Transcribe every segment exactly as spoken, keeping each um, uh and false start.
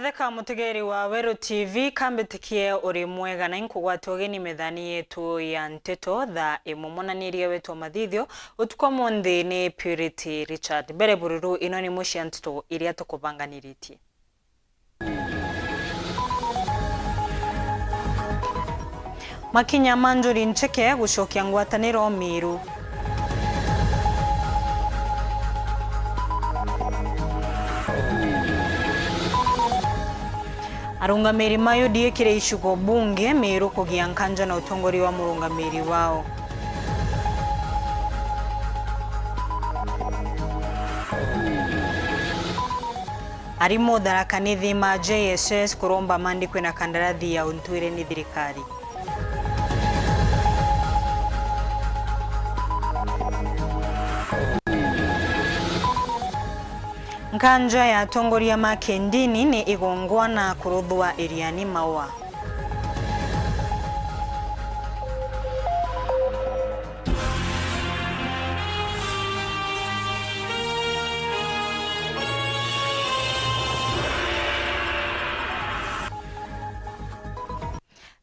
Theka mutegeri wa Weru T V, kambitikie uri mwega na inkugwate ugeni methani yetu ya nteto thaa imwe. Mwananiria wetu wa mathithio utuku umunthi ni Purity Richard. Mbere bururu, ino ni imwe cia nteto iria tukubanganiritie. Makinya ma Njuri Ncheke gucokia ngwataniro Miru. Arungamiri ma U D A kiri icigo bunge, Miru kugia nkanja na utongoria wa murungamiri wao. Arimu Tharaka Nithi ma J S S kuromba mandikwe na kandarathi ya untwire ni thirikari. Nkanja ya atongoria ma kindini ni igongwana kuruthwa iriani Maua.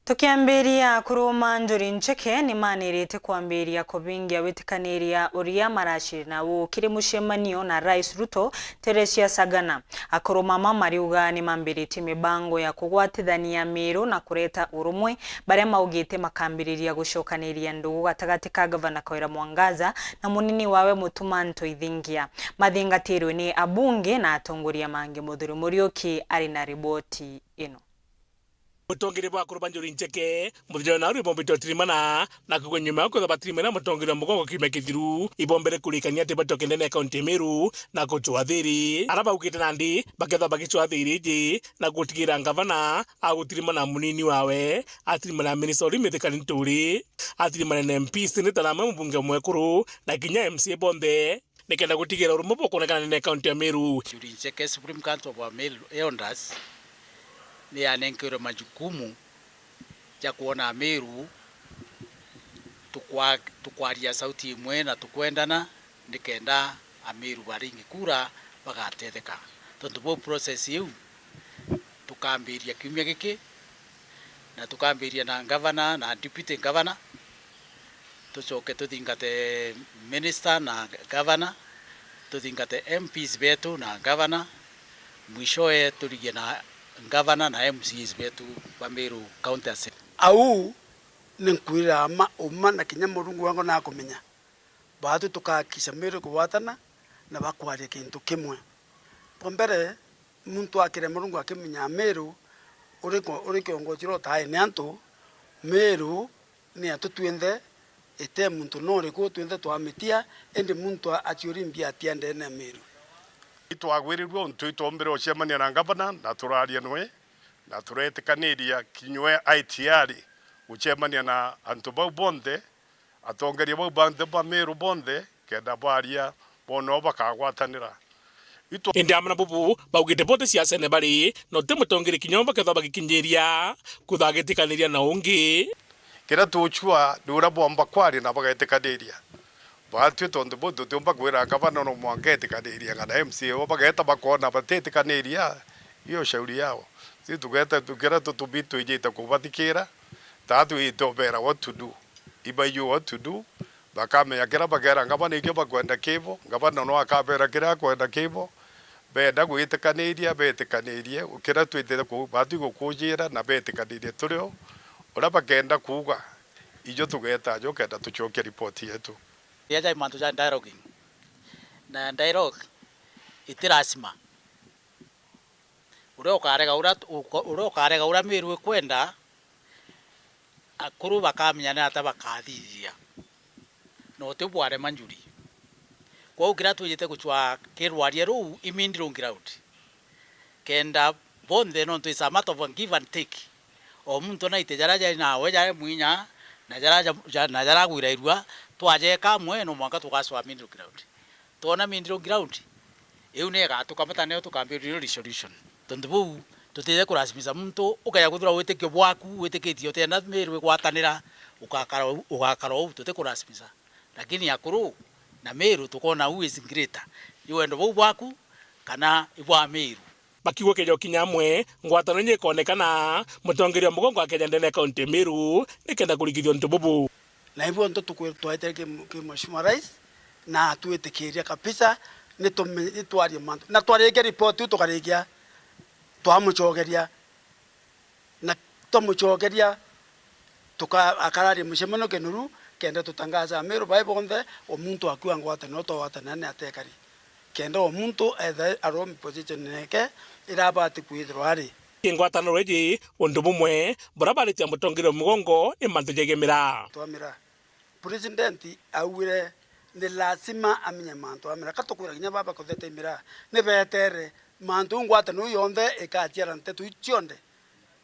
Tukiambiria, akuru ma Njuri Ncheke ni manirite kwambiria kubingia witikaniria uria maraciri nawo kiri mucemanio na Rais Ruto, Teresia Sagana. Akuru mama mariuga ni mambiritie mibango ya kugwatithania Miru na kureta urumwe, baria maugite makambiriria gucokaniria ndugu gatagati ka Gavana Kawira Mwangaza na munini wawe Mutuma Ntoithingia. Mathingatirwe ni abunge na atongoria mangi. Muthuri Muriuki ari na riboti ino. Mutongeria bwa akuru ba Njuri Ncheke, muthenya na riu bombite utirimana, na kugwa nyuma ya kwithwa batirimana mutongeria wa mugongo kiumia kithiru, ibombere kurikania ati batoke ndene ya kaunti ya Meru na gucwa thiri. Ara baugite nandi bakethwa bagicwa thiri iji na gutigira ngavana agutirimana na munini wawe, atirimana na minista uri Mithika Linturi, atirimana na M Ps, seneta na amwe mubunge mwekuru, na kinya M C A bonthe. Nikenda gutigira urumwe bukwonekana ndene ya kaunti ya Meru. Njuri Ncheke, Supreme Council of Meru Elders, ni yanenkerwe majukumu ja kwona Ameru tukwa-, tukwaria sauti imwe na tukwendana, nikenda Ameru baringi kura bagatetheka. Tontu buu process iu tukambiria kiumia giki, na tukambiria na ngavana na deputy ngavana, tucoke tuthingate minister na ngavana, tuthingate M Ps betu na ngavana, mwishowe turigie na ngavana na M C As betu ba Meru County Assembly. Au ni nkwira ma uma na kinya Murungu wangu nakumenya. Baatu tukahakikisha Meru kugwatana na bakwaria kintu kimwe. Bwa mbere, muntu akirema Murungu akimenya Meru uri ko-, uri kiongozi uria utaai ni antu, Meru ni yetu twinthe, ite muntu no uriku twinthe twamitia, indi muntu a-, aciuri mbia atia ndene ya Meru. Itwagwirirue untu itwombire ucemania na ngavana na turaria nwe, na turetikaniria kinywe ai tiari gucemania na antu bau bonthe. Atongeria bau banthe ba Meru bonthe, kenda baria boona uu bakagwatanira. Itu- Indi amwe na bubu, baugite bote siasene bari, na uti mutongeria kinya umwe bakethwa bagikinyiria kuthagitikaniria na ungi. Kiria tucua ni uria boomba kwaria na bagetikaniria. Baatwi tontu buu tutiumba kwira ngavana no mwanka etikanirie ng'ana M C A o bageeta bakoona batitikaniria, iyo shauri yao. Ithui tugeeta tu-, kiria tutumi twijite kubathikira, taa twijite ubeera what to do. Ibaijue what to do, bakamenya kiria bakeera ngavana ikio bakwenda kibo, ngavana no akabeera kiria akwenda kibo, beenda gwitikaniria, beetikanirie, kiria twitire ku-, baatwi gukujiira na beetikanirie turi o, uria bakeenda kuuga, ijo tugeeta ajo kenda tucokia ripoti yetu. Riria jari mantu ja dialoguing, na dialogue iti lazima. Uria ukarega uria, uko-, uria ukarega uria Meru ikwenda, akuru bakamenya ni ata bakathithia. Na uti bwarema Njuri. Kwou kiria twijite gucwa kirwaria ruu i middle ground. Kenda bonthe nontu it's a matter of give and take. O muntu naite jaria jari nawe jari mwinya, na jaria ja-, ja-, na jaria agwirairua, twajeka amwe no mwanka tugacwa middle ground. Twona middle ground, iu ni igatukamata nio tukambiriria resolution. Tontu buu, tutije kurasimisha muntu, ukeja kwithirwa witikio bwaku, witikitie utienda Meru igwatanira, ugakara uu, ugakara uu, tutikurasimisha. Lakini akuru na Meru tukoona who is greater. Ni wendo buu bwaku, kana ibwa Meru? bakiuga keja ukinya amwe, ngwataniro inya ikonekana, mutongeria wa mugongo akeja ndene ya kaunti ya Meru, nikenda kurikithia untu bubu. Na ibu untu tukwi-, twaitire ki, ki Mheshimiwa Rais, na atwitikiria kabisa, nitume-, nitwarie mantu. Na twarikia ripoti iu tukarikia, twamucokeria. Na twamucokeria, tuka-, akararia mucemanio Kinuru, kenda tutangaza Ameru bai bonthe, o muntu akua ngwataniro twagwatanira ni atekari. Kenda o muntu ethe arome position yake ira abati kwithirwa ari. Ki ngwataniro iji, untu bumwe, buria baritie mutongeria wa mugongo ni mantu jegie miraa. Twa miraa. President augire ni lazima amenye mantu a miraa. Ka tukwira kinya baba kuthete miraa, ni betere mantu u ngwataniro iu yonthe ikaciara nteto iu cionthe.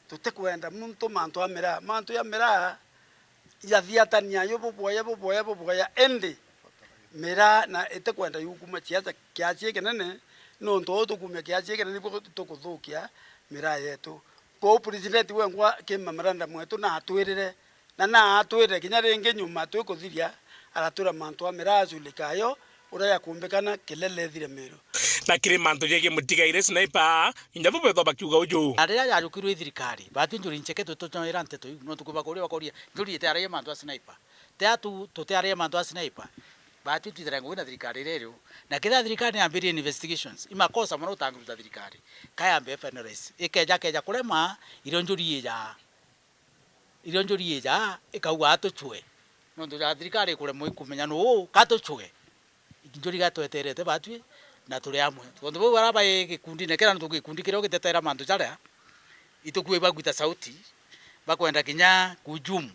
Tutikwenda muntu mantu a miraa. Mantu ya miraa yathiatania yo buboya, buboya, buboya, indi miraa na itikwenda yukuma ciaca kiasi kinene, nontu uu tukumia kiasi kinene nibuo tukuthukia miraa yetu. Kwou president wengwa ki memorandum wetu na atwirire, na na atwirire kinya ringi nyuma twikuthiria, aratwira mantu a miraa acurikayo uria yakumbikana kilele ithire Meru. Na kiri mantu jegie mutigaire Sniper, inya bo bethwa bakiuga uju. Na riria yajukirwe i thirikari, batwi njuri nceke twitunyawira nteto iu, nontu kwibakoria bakoria, njuri itiaragia mantu a Sniper. Tia tu, tutiaragia mantu a Sniper. Batwi twithira ngugi na thirikari iria iriu. Na kethira thirikari niambirie investigations, i makosa mono utangiruta thirikari. Kayambe F N R S. Ikeja, keja kurema, irio njuri ijaa. Irio njuri ijaa, ikauga atucwe. Nontu ja thirikari ikuremwa ikumenya nuu, katucwe. Njuri gatweterete batwi, na turi amwe. Tontu bau bara bai gikundine kiria, nontu gikundi kiria ugitetera mantu jaria, itukua ibagwita sauti, bakwenda kinya kujumu,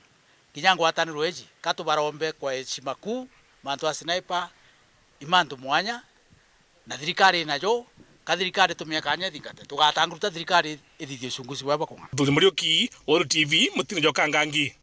kinya ngwataniro iji, katubarombe kwa heshima kuu, mantu a Sniper, i mantu mwanya, na thirikari inajo, ka thirikari tumia kanya ithingate. Tugatanguruta thirikari ithithie uchunguzi bwega bwa kung'ana. Muthuri Muriuki, Weru T V, mutino jwa Kangangi.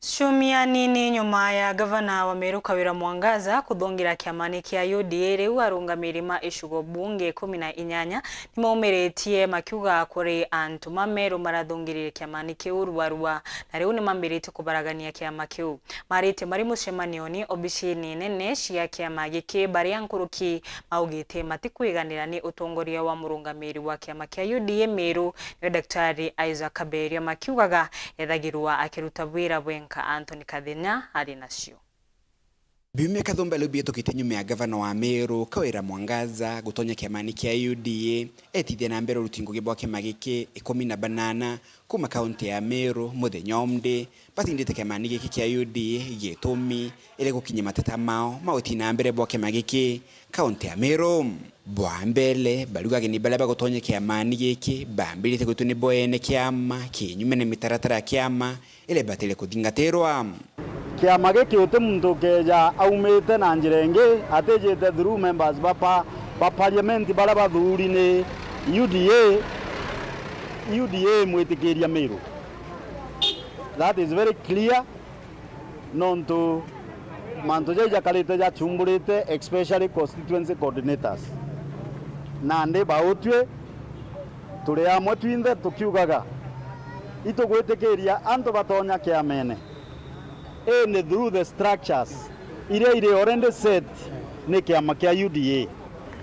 Ciumia nini nyuma ya gavana wa Meru Kawira Mwangaza kuthungira kiamani kia U D A, riu arungamiri ma icigo bunge ikumi na inyanya nimaumiritie makiuga kuri antu ma Meru marathungirire kiamani kiu ruarua, na riu nimambiritie kubaragania kiama kiu. Maritie mari mucemanioni obicini nene cia kiama giki, baria nkuruki maugite matikwiganira ni utongoria wa murungamiri wa kiama kia U D A Meru, niwe Daktari Isaac Kaberia, makiugaga ethagirwa akiruta wira bwenka Anthony Kathenya ari nacio. Biumia kathumba biu bitukite nyuma ya gavana wa Meru, Kawira Mwangaza, gutonya kiamani kia U D A, etithia na mbere uruti ngugi bwa kiama giki ikumi na banana, kuma kaunti ya Meru, muthenya umwe, batindite kiamani giki kia U D A. Gitumi iri gukinyia mateta mao ma uti na mbere bwa kiama giki kaunti ya Meru. Bwa mbere, bariuga ageni baria bagutonya kiamani giki bambirite gwitwa ni bo ene kiama, kinyume na mitaratara ya kiama iria ibatire kuthingatirwa. Kiama giki uti muntu ukeja aumite na njira ingi, atijite through members ba pa-, ba parliament baria bathuri ni U D A, U D A imwitikiria Meru. That is very clear, nontu mantu jau jakarite jachumburite, especially constituency coordinators. Nandi bautwi turi amwe twinthe tukiugaga, itugwitikiria antu batonya kiamene, indi through the structures iria iri already set ni kiama kia U D A.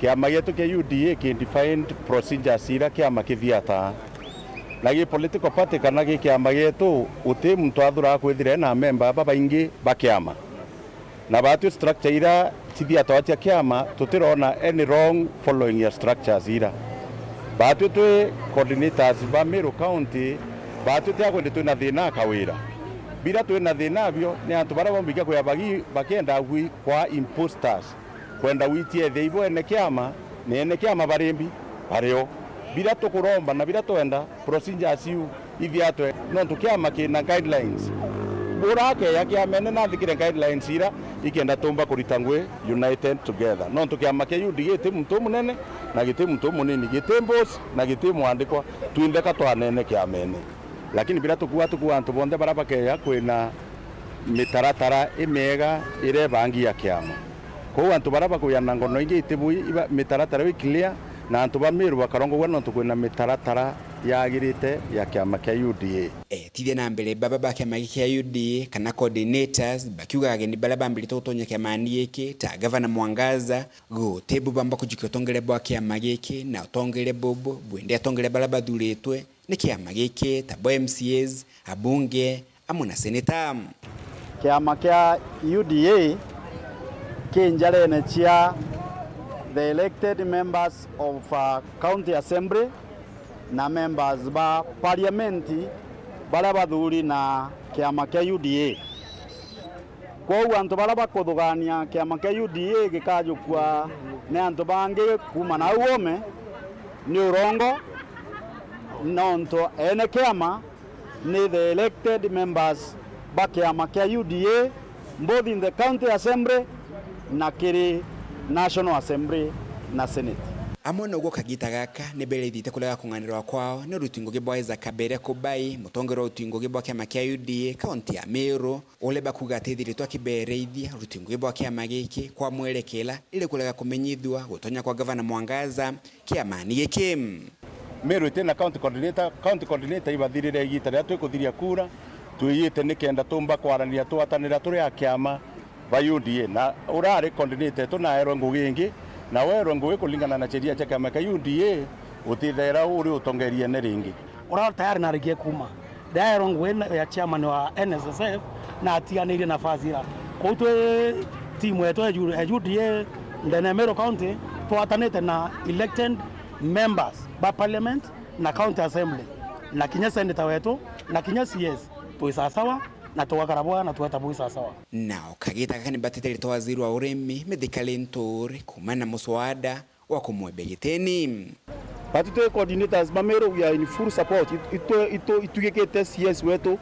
Kiama gietu kia U D A ki defined procedures iria kiama kithiataa. Na gi political party kana gi kiama gietu, guti muntu athuraga kwithira ena memba babaingi ba kiama. Na batwi structure iria cithiatwa cia kiama, tutirona any wrong following ya structures ira. Batwi twi coordinators ba Meru County, batwi ti akwendi twina thina a Kawira. Bira twina thina abio ni antu baria baumbikia kwia bagi-, bakienda agui kwa imposters, kwenda gwitia ethia ibo ene kiama, ni ene kiama barimbi bario. Bira tukuromba na bira twenda, procedures iu ithiatwe, nontu kiama kina guidelines. Bura akeya kiamene na athikire guidelines ira ikenda tumba kurita ngui united together. Nontu kiama kia U D A giti muntu umunene na giti muntu umunini, giti boss na giti mwandikwa, twinthe ka twanene kiamene. Lakini bira tukua, tukua antu bonthe baria bakeya kwina mitaratara imiega iria ibangi ya kiama. Kwou antu baria bakwia na ngono ingi itibui iba, mitaratara iu i clear, na antu ba Meru bakarongogua nontu kwina mitaratara yagirite ya kiama kia U D A. Etithia na mbere baba ba kiama giki kia U D A kana coordinators bakiuga ageni baria bambirite gutonya kiamani giki ta Gavana Mwangaza, guti bu bamba kujukia utongeria bwa kiama giki, na utongeria bubu bwindi atongeria baria bathuritwe ni kiama giki ta bo M C As, abunge, amwe na seneta. Kiama kia U D A ki njarene cia the elected members of, uh, County Assembly na members ba Parliament baria bathuri na kiama kia U D A. Kwou antu baria bakuthugania kiama kia U D A gikajukua ni antu bangi kuuma nau ome, ni urongo, nontu ene kiama ni the elected members ba kiama kia U D A, both in the County Assembly na kiri National Assembly na Senate. Amwe nouguo kagita gaka ni berithite kurega kung'anirwa kwao ni uruti ngugi bwa Isaac Kabere Kubai, mutongeria wa uruti ngugi bwa kiama kia U D A kaunti ya Meru, uria bakuuga atithiritwe akibereithia uruti ngugi bwa kiama giki kwa mwerekera iri kurega kumenyithua gutonya kwa Gavana Mwangaza kiamani giki. Meru iti na county coordinator, county coordinator ibathirire igita riria twikuthiria kura, twiyite nikenda tumba kwaraniria twatanira turi a kiama ba U D A, na urari coordinator etu naerwe ngugi ingi, na werwe ngugi kuringana na sheria cia kiama kia U D A, utithaira uri utongeria ene ringi. Uria tayari narikie kuuma, riria aerwe ngugi na, ya chairman wa N S S F, na atiganirie nafasi ira. Kwou twi timu yetu ya U-, ya U D A ndene ya Meru County, twatanite na elected members ba parliament na county assembly, na kinya senator wetu, na kinya C S, twi sawasawa, na tugakara bwega, na tweta bwi sawasawa. Nao kagita gaka ni batite ritwa waziri wa urimi, Mithika Linturi, kuumana na muswada wa kumwebia gitini. But twi coordinators ba Meru, we are in full support. It-, itu-, itu-, itugikite C S wetu.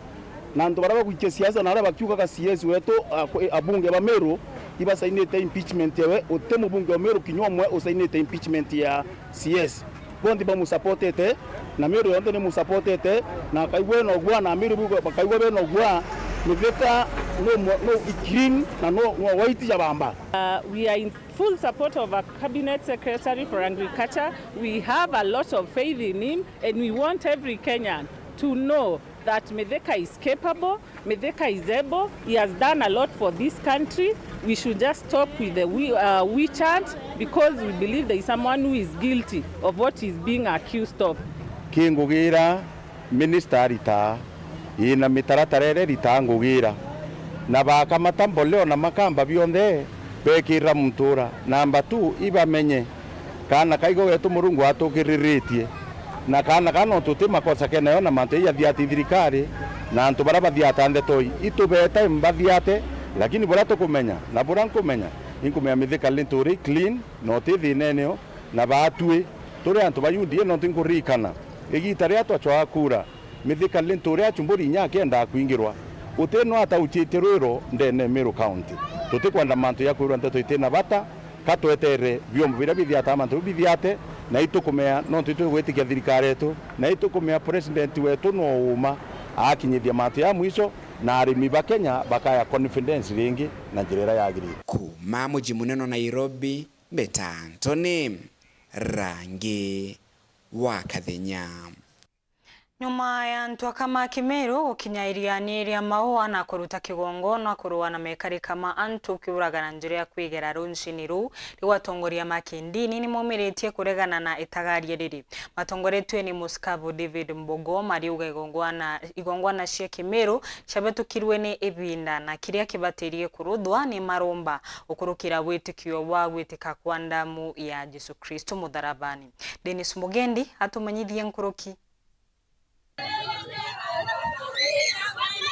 Na antu baria bagwikia siasa na aria bakiugaga C S wetu, a-, kwi-, abunge ba Meru, ibasainite impeachment ewe, uti mubunge wa Meru kinya umwe usainite impeachment ya C S. Bonthe bamusapotete, na Meru yonthe nimusapotete, na akaigua ena ugwa, na Meru bigwa-, bakaigua bena ugwa, Mithika no mwa-, no clean na no, no white ya bamba. Uh, we are in full support of our cabinet secretary for agriculture. We have a lot of faith in him and we want every Kenyan to know that Mithika is capable, Mithika is able, he has done a lot for this country. We should just stop with the we, uh, we chant because we believe there is someone who is guilty of what he's being accused of. Kingugira Minista aritaa, ii na mitaratara iria iritaa ngugira, na bakamata mboleo na makamba bionthe bekirira muntu ura. Namba two, ibamenye kaana kaigo getu Murungu atukiriritie, na kaana kaa nontu ti makosa kenayo na mantu jaithiati thirikari, na antu baria bathiata ndeto ii, itubeta mbathiate, lakini buria tukumenya, na buria nkumenya, inkumenya Mithika Linturi clean, na uti thinene o, na baatui turi antu ba U D A, nontu nkuririkana igita riria twacwaga kura, Mithika Linturi acumburi inya akiendaa kwingirwa, uti no atauchitie rwiro ndene Meru County. Tutikwenda mantu ja kwirwa nteto itina bata, ka twetere vyombo biria bithiataa mantu biu bithiate, na itukumea nontu itwigwitikia thirikari yetu, na itukumea president wetu no uma akinyithia mantu ja mwisho, na arimi ba Kenya bakaya confidence ringi na njira iria yagirite. Kuuma muji munene wa Nairobi, mbeta Anthony Rangi wa Kathenya. Nyuma ya antu aka ma Kimiru gukinya iriani ria Maua na kuruta kigongona kurua na mekarika ma antu kiuraga na njira ya kwigera runcini ruu, riu atongoria ma kindini nimomiritie kuregana na itagaria riri. Matongoretue ni Musikabu David Mbogo, mariuga igongwana, igongwana cia Kimiru ciabetukirwe ni ibinda na kiria kibatirie kuruthwa ni maromba gukurukira witikio wa gwitika kwa ndamu ya Jesu Kristo mutharabani. Dennis Mugendi atumenyithie nkuruki.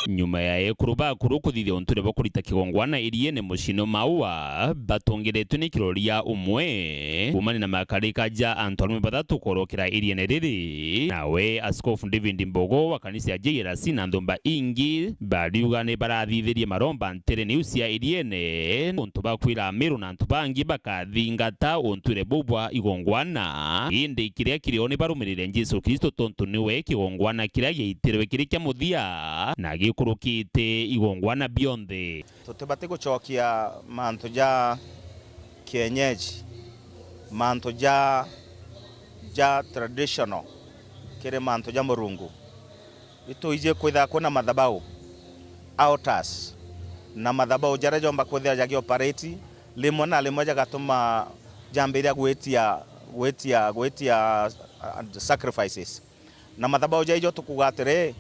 Nyuma ya ekuru bakuru kuthithia untu uria bwa kurita kigongwana iriene muciini Maua, batongeretwe ni kiroria umwe kuumania na makarika ja antu arume bathatu korokera iriene riri. Nawe Askofu David Mbogo wa kanisa ya J R C na nthumba ingi bariuga ni barathithirie maromba nterene iu cia iriene untu ba kwira Amiru na antu bangi bakathingata untuire buu bwa igongwana, indi kiria kirio ni barumirire Jesu Kristo, tontu niwe kigongwana kiria giaitirwe kiri kia muthia na gikurukite igongwana bionthe. Tutibati gucokia mantu ja kienyeji, mantu ja, ja traditional, Kiri mantu ja Murungu, itwiji kwithira kwina mathabau, altars, na mathabau jaria jomba kwithira jagi operate, rimwe na rimwe jagatuma jambiria gwitia, gwitia, gwitia, uh, sacrifices. Na mathabau jaijo tukuuga atiri,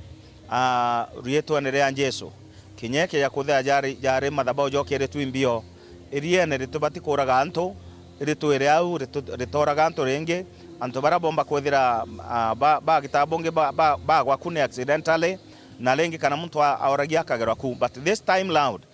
ah, riitwene ria Jesu, kinya ikija kwithira jari, jari mathabau jokiritwe imbio, iriene ritibati kuuraga antu, ritwire au, ritu-, ritoraga antu ringi. Antu baria bomba kwithira, ah, ba, bagita bungi ba, ba, bagwa ku ni accidentally, na ringi kana muntu a-, aoragia akagerwa ku. But this time round,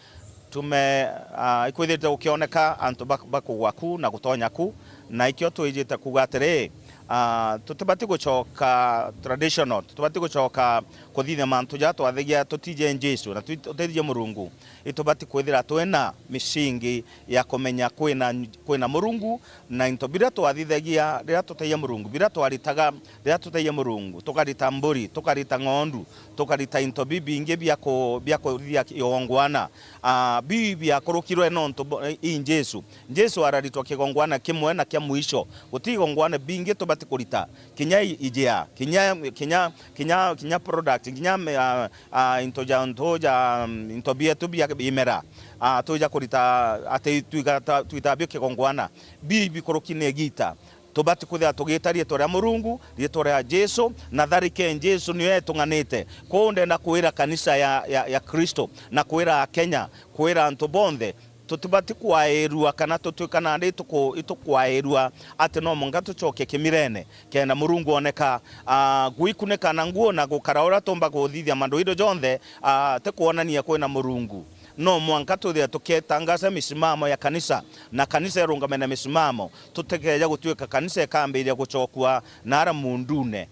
tume, ah, ikwithirite gukioneka antu bak-, bakugwa ku na gutonya ku, na ikio twijite kuuga atiri, ah, tutibati gucoka traditional, tutibati gucoka kuthithia mantu jaria twathagia tutiji Jesu na twi-, tutiji Murungu. Itubati kwithira twina misingi ya kumenya kwina, kwina Murungu, na into biria twathithagia riria tutaiya Murungu, biria twaritaga riria tutaiya Murungu, tukarita mburi, tukarita ng'ondu, tukarita into bibingi bia ku-, bia kurithia kigongwana, ah, biu biakurukirwe nontu bo-, i Jesu. Jesu araritwa kigongwana kimwe na kia mwisho. Guti igongwana bingi tubati kurita. Kinya i-, ijea, kinya, kinya, kinya, kinya product, kinya me-, ah, ah, into ja, ntu ja, mm, into bietu bia imera. Ah, tuja kurita ati twigata-, twita bio kigongwana. Biu bikuruki ni igita. Tubati kwithira tugita riitwa ria Murungu, riitwa ria Jesu, na tharike Jesu niyo etung'anite. Kwou ndenda kwira kanisa ya, ya, ya Kristo, na kwira Akenya, kwira antu bonthe, tutibati kwairua kana tutwika nandi ituku-, itukwairua ati no mwanka tucoke kimirene kenda Murungu oneka. Ah, gwikunika na nguo na gukara uria tumba kuthithia mandu indo jonthe, ah, ti kwonania kwina Murungu. No mwanka twithire tukitangaza misimamo ya kanisa, na kanisa irungame na misimamo, tutikeja gutwika kanisa ikambiria gucokua naara mundune.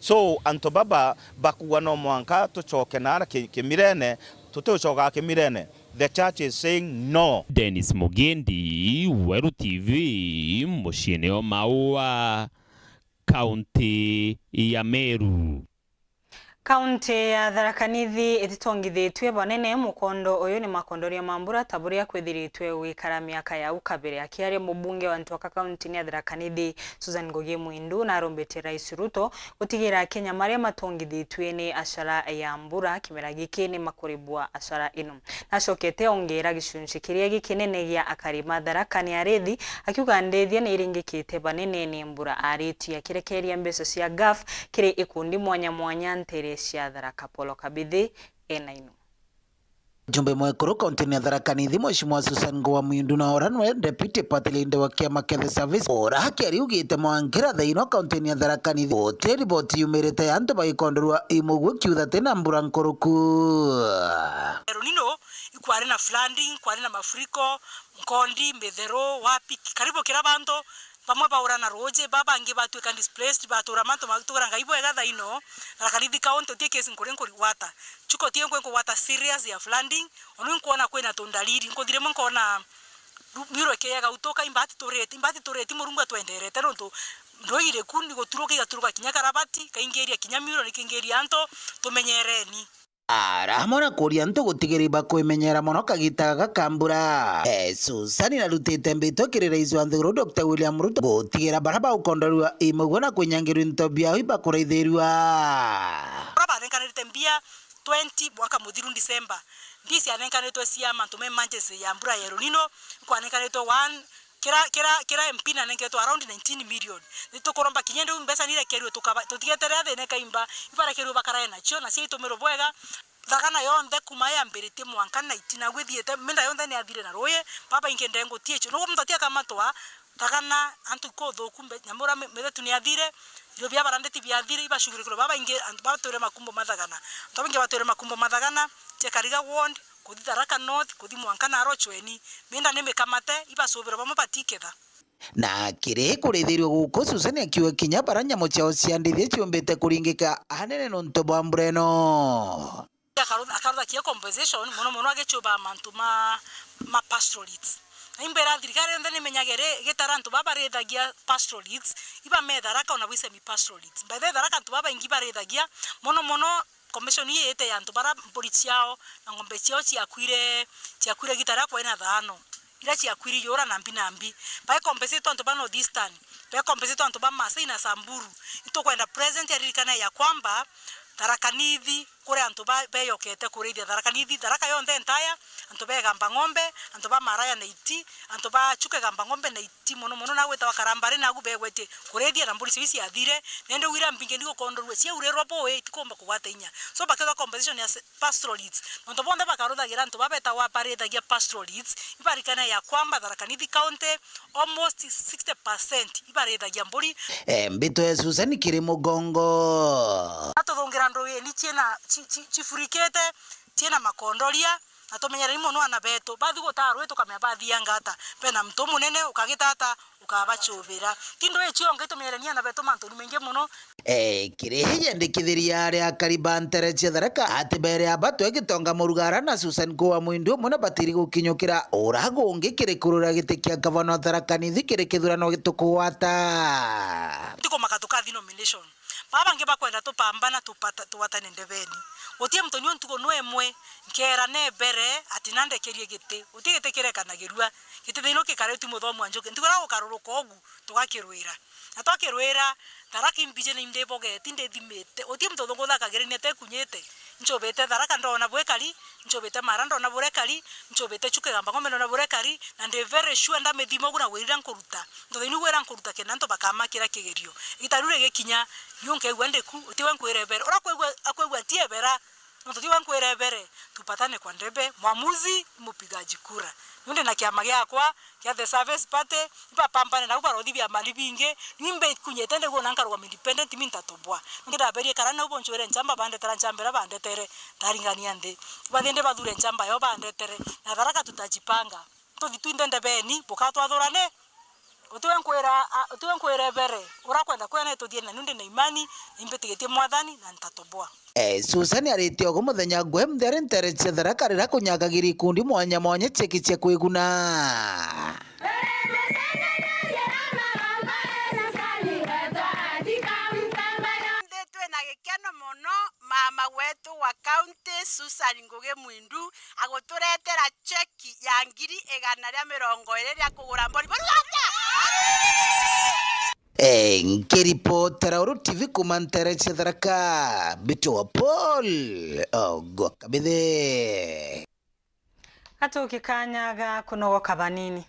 So, antu baba bakuuga no mwanka tucoke naara ki-, kimirene, tutigucoka kimirene. The church is saying no. Dennis Mugendi, Weru T V, muciine o Maua, kaunti ya Meru. Kaunti ya Tharaka Nithi ititongithitue banene mukondo uyu ni makondoria ma mbura ta buria kwithiritwe gwikara miaka ya au kabere. Akiaria mubunge wa Ntwaka kaunti-ini ya Tharaka Nithi, Susan Ngugi Mwindu, narumbite Rais Ruto gutigira Akenya maria matongithitue ni acara ya mbura kimera giki ni makuribwa acara ino. Nacokete ongeera gicunci kiria gikinene gia akari ma Tharaka ni arithi, akiuga ndithia ni iringikite banene ni mbura. Aritie akirekeria mbeca cia gaf kiri ikundi mwanya mwanya ntere cia Tharaka. Polo Kabithi ena ino. Mjumbe mwekuru kaunti-ini ya Tharaka Nithi, Mheshimiwa Susan Ngugi wa Mwindu, na ora nwe Deputy Party Leader wa kiama kia The Service, ora akiaria augite mwankira thaino kaunti-ini ya Tharaka Nithi guti riboti yumirite ya antu bagikondorua i muguo kiutha tina mbura nkuruku. El Nino ikwari na flooding, kwari na mafuriko, Nkondi, Mithero, wapi, karibu kira bantu, bamwe baura na ruuji, babangi batwika displaced, batura mantu matugira ngai bwega thaino. Tharaka Nithi County uti case nkuri nkuri gwata. Chuka uti nkuri nkuri gwata serious ya flooding, onu nkwona kwina tundalili. Nkuthi rimwe nkona ru-, miro ikeyega utuka, imbati turiti, imbati turiti Murungu atwenderete nontu ndwiri ku ni guturuka igaturuka kinya karabati, kaingiria kinya miro nikingiria antu, tumenyereni. Ara amwe na kuuria antu gutigira ibakwimenyera mono kagita gaka ka mbura. Eh, Susan narutite mbitwa kiri rais wa nthiguru Doctor William Ruto gutigira bara baukondorua i muguo na kwinyangirua into biao ibakuraithirua. Bara banenkanirite mbia twenty mwaka muthiru December. Mbia cianenkanitwe cia mantu ma emergency ya mbura ya El Nino, ikwanenkanitwe one Kira, kira, kira M P nanengetwe around nineteen million. Nitukuromba kinya riu mbeca nirekerue tukaba-, tutigeterera thina ikaimba. Ibarekerue bakarae nacio na ciaitumirwo bwega. Thagana yonthe kuma yambiritie mwanka na itina gwithiite, minda yonthe ni athire na ruuyi, babaingi ndengu ti icio. Nugu muntu atiakamatwa, Thagana, antu kuthuku mbe-, nyamura mi-, mithetu ni athire, irio bia barandeti biathire, ibacugurikirwe babaingi, antu batwire makumbo ma Thagana. Antu babaingi batwire makumbo ma Thagana, cia Kariga ward, kuthi Tharaka North, kuthi mwanka naro Chweni. Minda ni mikamate, ibacubirwe bamwe batiketha. Na kiri kurithirua guku, Susan akiuga kinya bara nyamu ciao cia ndithi ciumbite kuringika anene nontu bwa mbura ino. Akarutha-, akaruthakia compensation, mono mono agichuba mantu ma, ma pastoralists. Na imbera thirikari yonthe nimenyage ri, gitara antu baba barithagia pastoralists, iba me Tharaka ona bwi semi pastoralists. By the way, Tharaka antu babaingi barithagia, mono mono, Commission ii iite ya antu bara mburi ciao na ng'ombe ciao ciakuire, ciakuire gita riria kwai na thaano, iria ciakuire ijura na mbi na mbi. Bai compensate antu ba North Eastern, Be compensate antu ba Maasai na Samburu. Itukwenda president aririkane ya kwamba Tharaka Nithi kuri antu ba-, beyokete kurithia Tharaka Nithi, Tharaka yonthe entire, antu begamba ng'ombe, antu ba Maraya na iti, antu ba Chuka egamba ng'ombe na iti, mono mono na gwitawa Karambari nagu begwetie kurithia na mburi cio ciathire, nende wira mbinge ni gukondorua ciaurirwa bui itikumba kugwata inya. So bakethwa compensation ya se-, pastoralists. Nontu bonthe bakaruthagira antu ba betagwa barithagia pastoralists, ibarikane ya kwamba Tharaka Nithi County almost sixty percent ibarithagia mburi. Eh, mbito ya Susan kiri mugongo. Atuthungira ndwini ciina ci-, ci-, cifurikite, ciina makondoria, na tumenyereri mono ana betu. Bathi gutaa rui tukamenya bathianga ata. Bena mtu munene ukagita ata, ukabacubira. Ti ndwii cionga itumenyereni ana betu mantuni maingi mono. Eh, kiri yendikithiria aria akari ba ntere cia Tharaka ati bere abatwe Gitonga Murugara na Susan Kuwa Mwindu umwe na batiri gukinyukira ura gungi kiri kurura giti kia gavana wa Tharaka Nithi kiri kithurano gitukugwata. Ntikumaka tukathi nomination. Baba bangi bakwenda tupambana tupata-, tuwatane ndebeni. Gutie mutoni untuku nwe imwe, nkera nebere ati nandekerie giti. Gutie giti kirekanagirua. Giti thiino kikaritwi muthomi wa njuki. Ntigura gukaruruka ugu, tugakirwira. Na twakirwira, Tharaka imbiji na indibogeti, ndithimite. Uti muntu uthunguthakagirania atekunyite. Ncubite Tharaka ndona bwekari, ncubite Mara ndona burekari, ncubite Chuka egamba ng'ombe ndona burekari, na ndi very sure ndamithima ugu na gwira nkuruta. Ntothe ni gwira nkuruta kenda antu bakamakira kigerio. Igita riu rigikinya, niu nkeigua ndiku, utiwe nkwira ebere. Ura akwigua, akwigua ti ebera, nontu tiwe nkwira ebere, tupatane kwa ndebe, mwamuzi ni mupigaji kura. Niu ndi na kiama giakwa, kia The Service Party, ibapambane nau barothi biamani bingi, ni mbikunyite ndiguo na nkarugama independent, mi ntatoboa. Nontu ndaberie kara nau boncwire nchamba bandetera nchamba iria bandetere, ndaringania nthi. Bathie ndi bathure nchamba yo bandetere, na Tharaka tutajipanga. Tuthi twinthe ndebeni, bukatwathurane. Utiwe nkwira, a, utiwe nkwira ebere, ura kwenda kwene tuthie na niu ndi na imani, imbitigitie Mwathani na ntatoboa. Eh, Susan aritie ugu muthenya gwe mtheri ntere cia Tharaka riria kunyagagiri ikundi mwanya mwanya cieki cia kwiguna. Indi twina gikeno mono, mama wetu wa county Susan Ngugi Mwindu aguturetera cheki ya ngiri igana ria mirongo iri ria kugura mbori. Mbori wake! Eh, nkiripotera Uru T V kuma ntere cia Tharaka, mbitwa Paul Ogwa Kabithe. Atuki kanya ga kunogoka banini.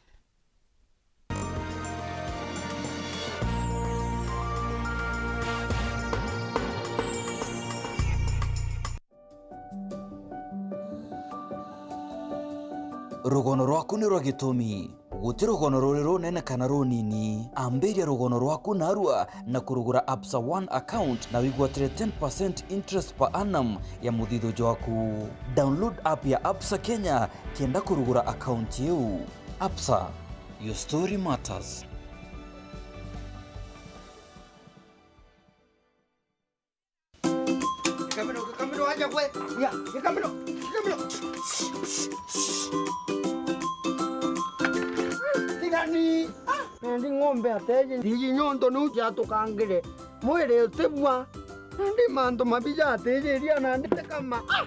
Rugono rwaku ni rwa gitumi. Guti rugono ruri runene kana runini. Ambiria rugono rwaku narua na kurugura Absa One account na wigwatire ten percent interest per annum ya muthithu jwaku. Download app ya Absa Kenya kenda kurugura account iu. Absa, your story matters. Gikamiro, gikamiro, aja gwe. Ya, gikamiro, gikamiro. Tigani. Ah, nandi ng'ombe atiji. Ndiji nyonto niu ciatukangire. Mwiri utibua. Nandi mantu mabi jatijiria nandi tikama. Ah!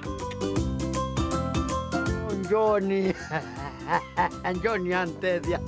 John. John antethia.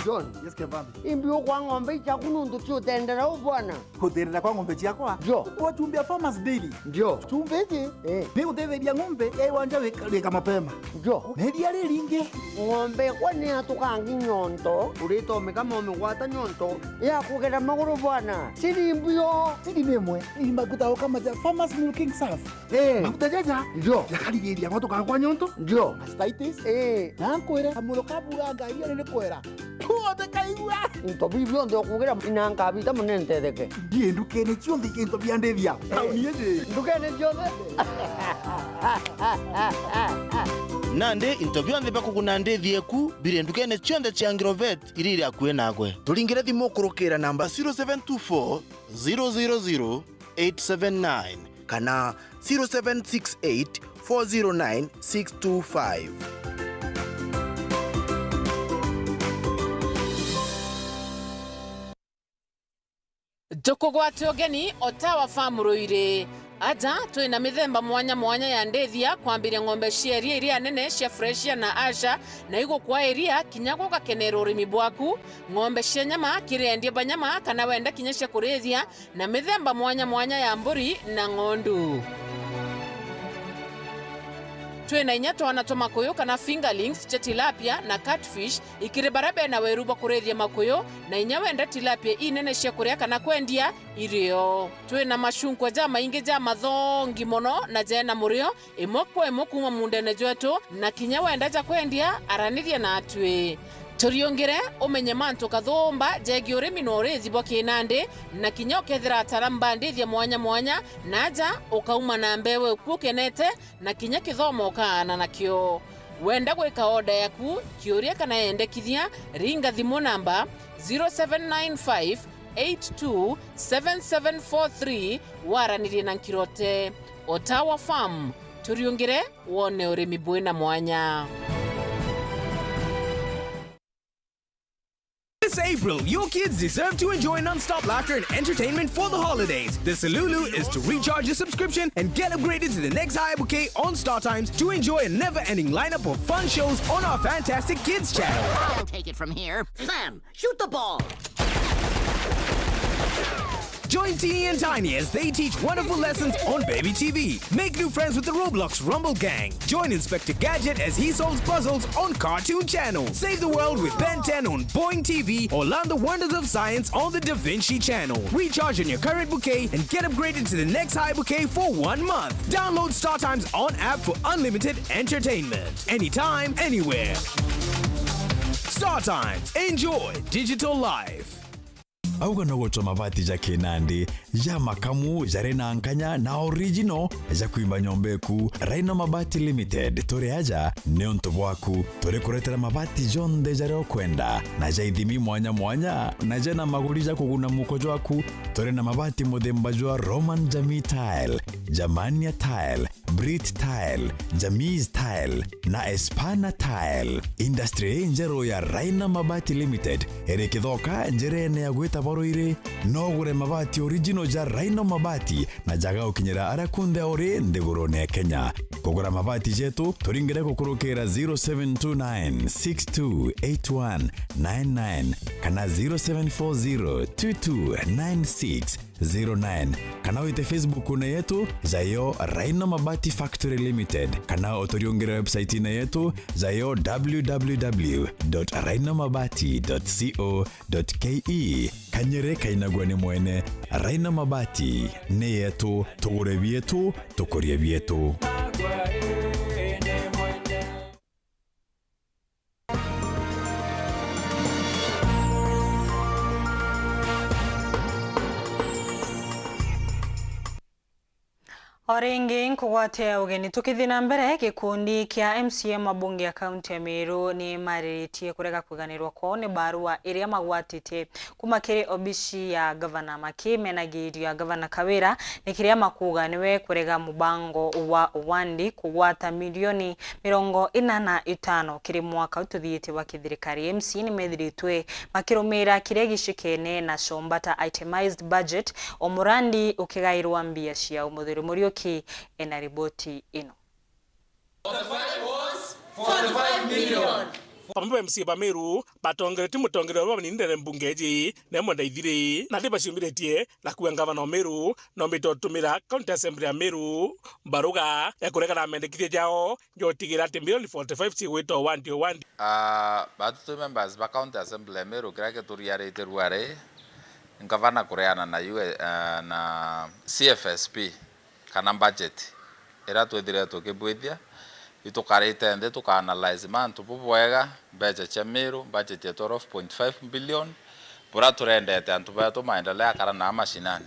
John. Yes, Kevambi. Imbi ukwa ng'ombe ichaku nuntu ciutendera u bwana. Kuthirira kwa ng'ombe ciakwa? Ndio. Kwa chumbi ya Farmers Daily. Ndio. Chumbi iji, eh, ni gutetheria ng'ombe ya iwanja wika, wika mapema. Ndio. Na iria riringi. Ng'ombe kwa ni atukangi nyonto, uritomika momigwata nyonto ya kugera maguru bwana. Siri mbio. Siri ni imwe, ni maguta o kama ja Farmers Milking Surf. Eh. Maguta jaja, ndio, jakarigiria gwatuka kwa nyonto. Ndio. Mastitis. Eh. Na nkwire, kamuro kaburanga, iria riri kwera. Tuothe kaigua. Into biu bionthe ukugira ina nkabita mune ntetheke. Ndie ndukene cionthe into bia ndithia. Tauni iji. Ndukene cionthe. Nandi into bionthe bia kuguna ndithi eku biri ndukene cionthe cia Agrovet iria iri akui nagwe. Turingire thimu kurukira namba zero seven two four, zero zero zero, eight seven nine kana zero seven six eight, four zero nine, six two five. Tukugwate ugeni o Tower Farm Ruiri. Aja twina mithemba mwanya mwanya ya ndithia, kwambiria ng'ombe cia iria iria nene cia Fresian na Ayrshire, na igukwa iria kinya gugakenera urimi bwaku, ng'ombe cia nyama kiri endia ba nyama, kana wenda kinya cia kurithia, na mithemba mwanya mwanya ya mburi na ng'ondu. Twina inya twana twa makuyu kana fingerlings cia tilapia na catfish, ikiri baria bena weru bwa kurithia makuyu, na inya wenda tilapia inene cia kuria kana kwendia irio. Twina macunkwa jamaingi ja mathongi mono na jena murio, imwe kwa imwe kuuma muundene jwetu, na kinya wenda ja kwendia, araniria natwi. Turiungire umenye mantu kathumba jegii urimi na urithi bwa kinandi, na kinya ukethira ataaramu ba ndithia mwanya mwanya, na aja ukauma na mbewe uku ukenete, na kinya kithomo ukaana nakio. Wenda gwika oda yaku, kiuria kana yendekithia, ringa thimu namba zero seven nine five eight two seven seven four three, waranirie na Nkirote. Otawa Farm, turiungire wone urimi bwina mwanya. This April, your kids deserve to enjoy non-stop laughter and entertainment for the holidays. The Salulu is to recharge your subscription and get upgraded to the next higher bouquet on StarTimes to enjoy a never-ending lineup of fun shows on our fantastic kids channel. I'll take it from here. Sam, shoot the ball. Join Teeny and Tiny as they teach wonderful lessons on Baby T V. Make new friends with the Roblox Rumble Gang. Join Inspector Gadget as he solves puzzles on Cartoon Channel. Save the world with Ben ten on Boing T V or learn the wonders of science on the Da Vinci Channel. Recharge on your current bouquet and get upgraded to the next high bouquet for one month. Download StarTime's on app for unlimited entertainment. Anytime, anywhere. StarTimes. Enjoy digital life. Auga no gucwa mabati ja kinandi, ja makamu, jari na nkanya na original, ja kwimba nyomba eku. Rhino Mabati Limited, turi aja niuntu bwaku. Turi kuretera mabati jonthe jaria ukwenda, na ja ithimi mwanya mwanya, na jena maguri ja kuguna muko jwaku. Turi na mabati muthemba jwa Roman Jamii Tile, Germania Tile, Brit Tile, Jamis Tile na Espana Tile. Industry injeru ya Rhino Mabati Limited iri Kithoka, njirene ya gwita Boruiri. No ugure mabati original ja Rhino Mabati na jaga ukinyira aria kunthe uri nthigurune ya Kenya. Kugura mabati jetu, turingire gukurukira zero seven two nine six two eight one nine nine kana zero seven four zero two two nine six zero nine, kana wite Facebook-une yetu, jayo Rhino Mabati Factory Limited, kana uturiungire website-ine yetu, jayo w w w dot rhino mabati dot co dot k e. Kanyere kainagua ni mwene. Rhino Mabati ni yetu, tugure bietu, tukurie bietu. O ringi nkugwate ugeni. Tukithii na mbere, gikundi kia M C A mabunge ya kaunti ya Meru ni mariritie kurega kwiganirwa kwao ni barua iria magwatite kuma kiri obici ya gavana, makimenagiria gavana Kawira ni kiria makuuga niwe kurega mubango wa Wandi kugwata milioni mirongo ina na itano kiri mwaka ututhiite wa kithirikari. M C A ni methiritwe makirumira kiria gicikene na comba ta itemized budget, o murandi ukigairwa mbia ciao. Muthuri Muriuki ena riboti ino. Bamwe ba M C A ba Meru batongeretie mutongeria wa banindere mbunge iji, Nemwe Ndaithiri, na ni baciumiritie na kuuga ngavana wa Meru noombite utumira County Assembly ya Meru baruga ya kuregana na mendekithia jao ja utigira ati milioni forty five cigwita o wandi o wandi. Ah, batutu members ba County Assembly ya Meru, kiria kituriarite ruari, ngavana kureana na U S, ah, na C F S P, kana budget iria twithire tukibwithia, itukarite nthi tukaanalyze mantu bubwega, mbeca cia Meru, budget ya twelve point five billion, buria turendete antu betu maendelea akara na mashinani,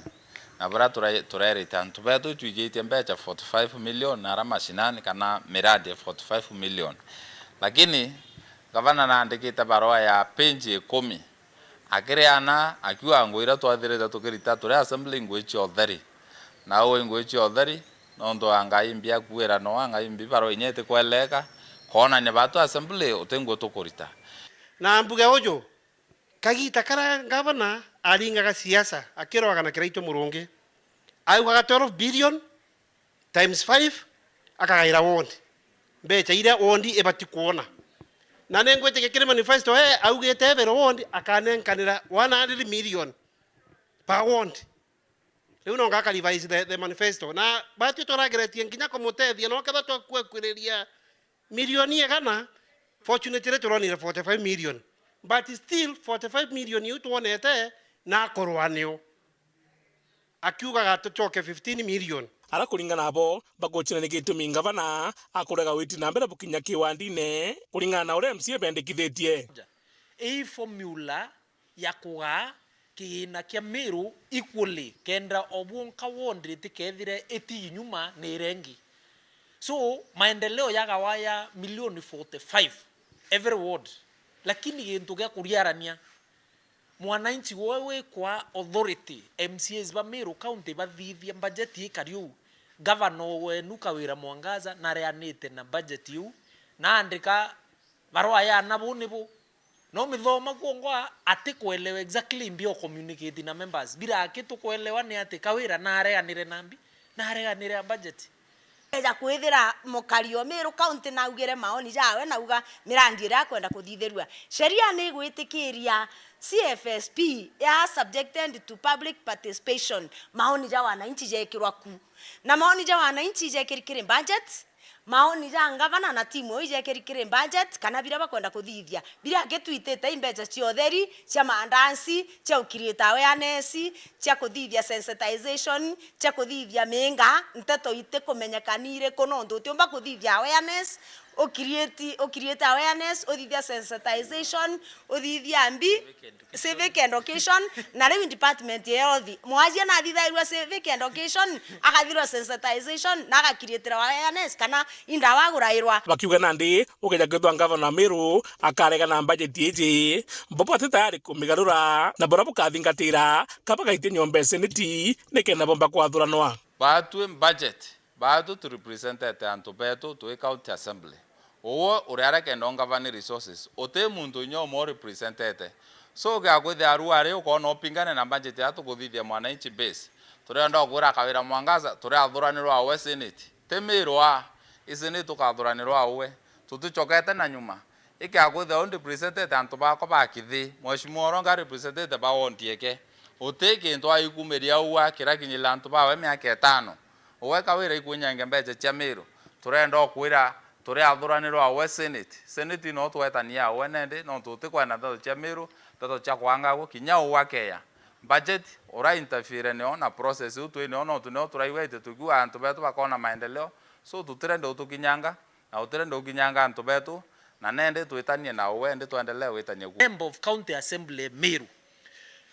na buria ture-, turerite antu betu itwikitie mbeca forty five million na ara mashinani kana miradi ya forty five million. Lakini gavana naandikite barua ya page ikumi, akireana akiuga, ngui iria twathirite tukirita turi assembly, ngui cia utheri. Na uu ngui cia utheri, nontu anga imbi akuira no anga imbi barua inya itikweleka, koonania batu assembly uti ngui tukurita. Na mbuge uju, kagiita karia ngavana aringaga siasa akiroaga na Kiraitu Murungi, augaga twelve billion, Times five, akagaira ward. Mbeca iria ward ibati kwona. Na ningwitikia kiri manifesto, ee, augite every ward akanenkanira one hundred million per ward. Riu no ngaka revise the, the manifesto. Na batwi turageretie nginya kumutethia, no ketha twakwekwireria milioni igana, fortunately turonire forty-five million. But still forty-five million iu twonete na akorwa nio. Akiugaga tucoke fifteen million. Ara kuringana nabo, bagucina ni gitumi ngavana akurega witi na mbere bukinya kiwandine, kuringana na uria M C A bendekithitie. Ii formula ya kugaa kigina kia Meru equally, kenda o bwonka ward itikethire iti nyuma ni iria ingi. So, maendeleo yagawa ya milioni forty-five every ward, lakini gintu gia kuriarania, mwananchi woe wikwa authority, M C As ba Meru County bathithia budget ikari uu, gavana wenu Kawira Mwangaza nareanite na budget iu, naandika barua ya na bu ni bu. No mithoma kwongwa ati kuelewa exactly mbio communicate na members. Biraki tukuelewa ni ati Kawira nareganire na mbi, nareganire a budget. Eja kwithira mukari o Meru County naugire maoni jawe, nauga mirandi iria akwenda kuthithirua. Sheria ni igwitikiria C F S P ya subjected to public participation, maoni ja wananchi jekirwa ku. Na maoni ja wananchi jekiri kiri budget, maoni ja ngavana na timu iu ijekiri kiri budget, kana biria bakwenda kuthithia. Biria akitwitite i mbeca cia utheri, cia maandansi, cia ucreate awareness, cia kuthithia sensitization, cia kuthithia miinga, nteto itikumenyeka ni iriku, nontu utiumba kuthithia awareness, ucreate, ucreate awareness, uthithia sensitization, uthithia mbi, civic education, na riu department ya health. Mwajia nathithairua civic education, akathirwa sensitization, na agakiriitira awareness, kana indawa agurairwa. Bakiuga nandi, ugeja kwithwa ngavana wa Meru akarega na budget iji, bo bati tayari kumigarura, na buria bukathingatira, kabagaitie nyomba ya seneti, nikenda bomba kwathuranwa. Batwi budget, batwi tu representete antu betu twi county assembly. Uwe uri aria kenda ungavani resources, uti muntu inya umwe u representete. So, ugiakwithia aru ari ukona upingane na budget ya tukuthithia mwananchi base. Turenda ukwira Kawira Mwangaza, turi athuranirwa awe senate. Ti Meru a, isi ni tukathuranirwa awe. Tuticokete na nyuma. Ikiakwithia u representete antu bakwa ba Kithi, Mheshimiwa Oronga representete ba ward eke. Uti kintu aikumiria ua kirakinyirira antu bawe miaka itano. Uwe Kawira ikunyange mbeca cia Meru. Turenda ukwira turi athuranirwa awe senate. Senate no twetania awe nende, nontu utikwenda nteto cia Meru, nteto cia kwangagwa, kinya uu akeya. Budget, ura interfere nio na process iu twi nio, nontu nio turaigwete tukiuga antu betu bakona maendeleo. So, tutirenda utukinyanga, na utirenda ukinyanga antu betu, na nende twitanie na uwe, indi twendelee gwitania ku. Member of County Assembly Meru.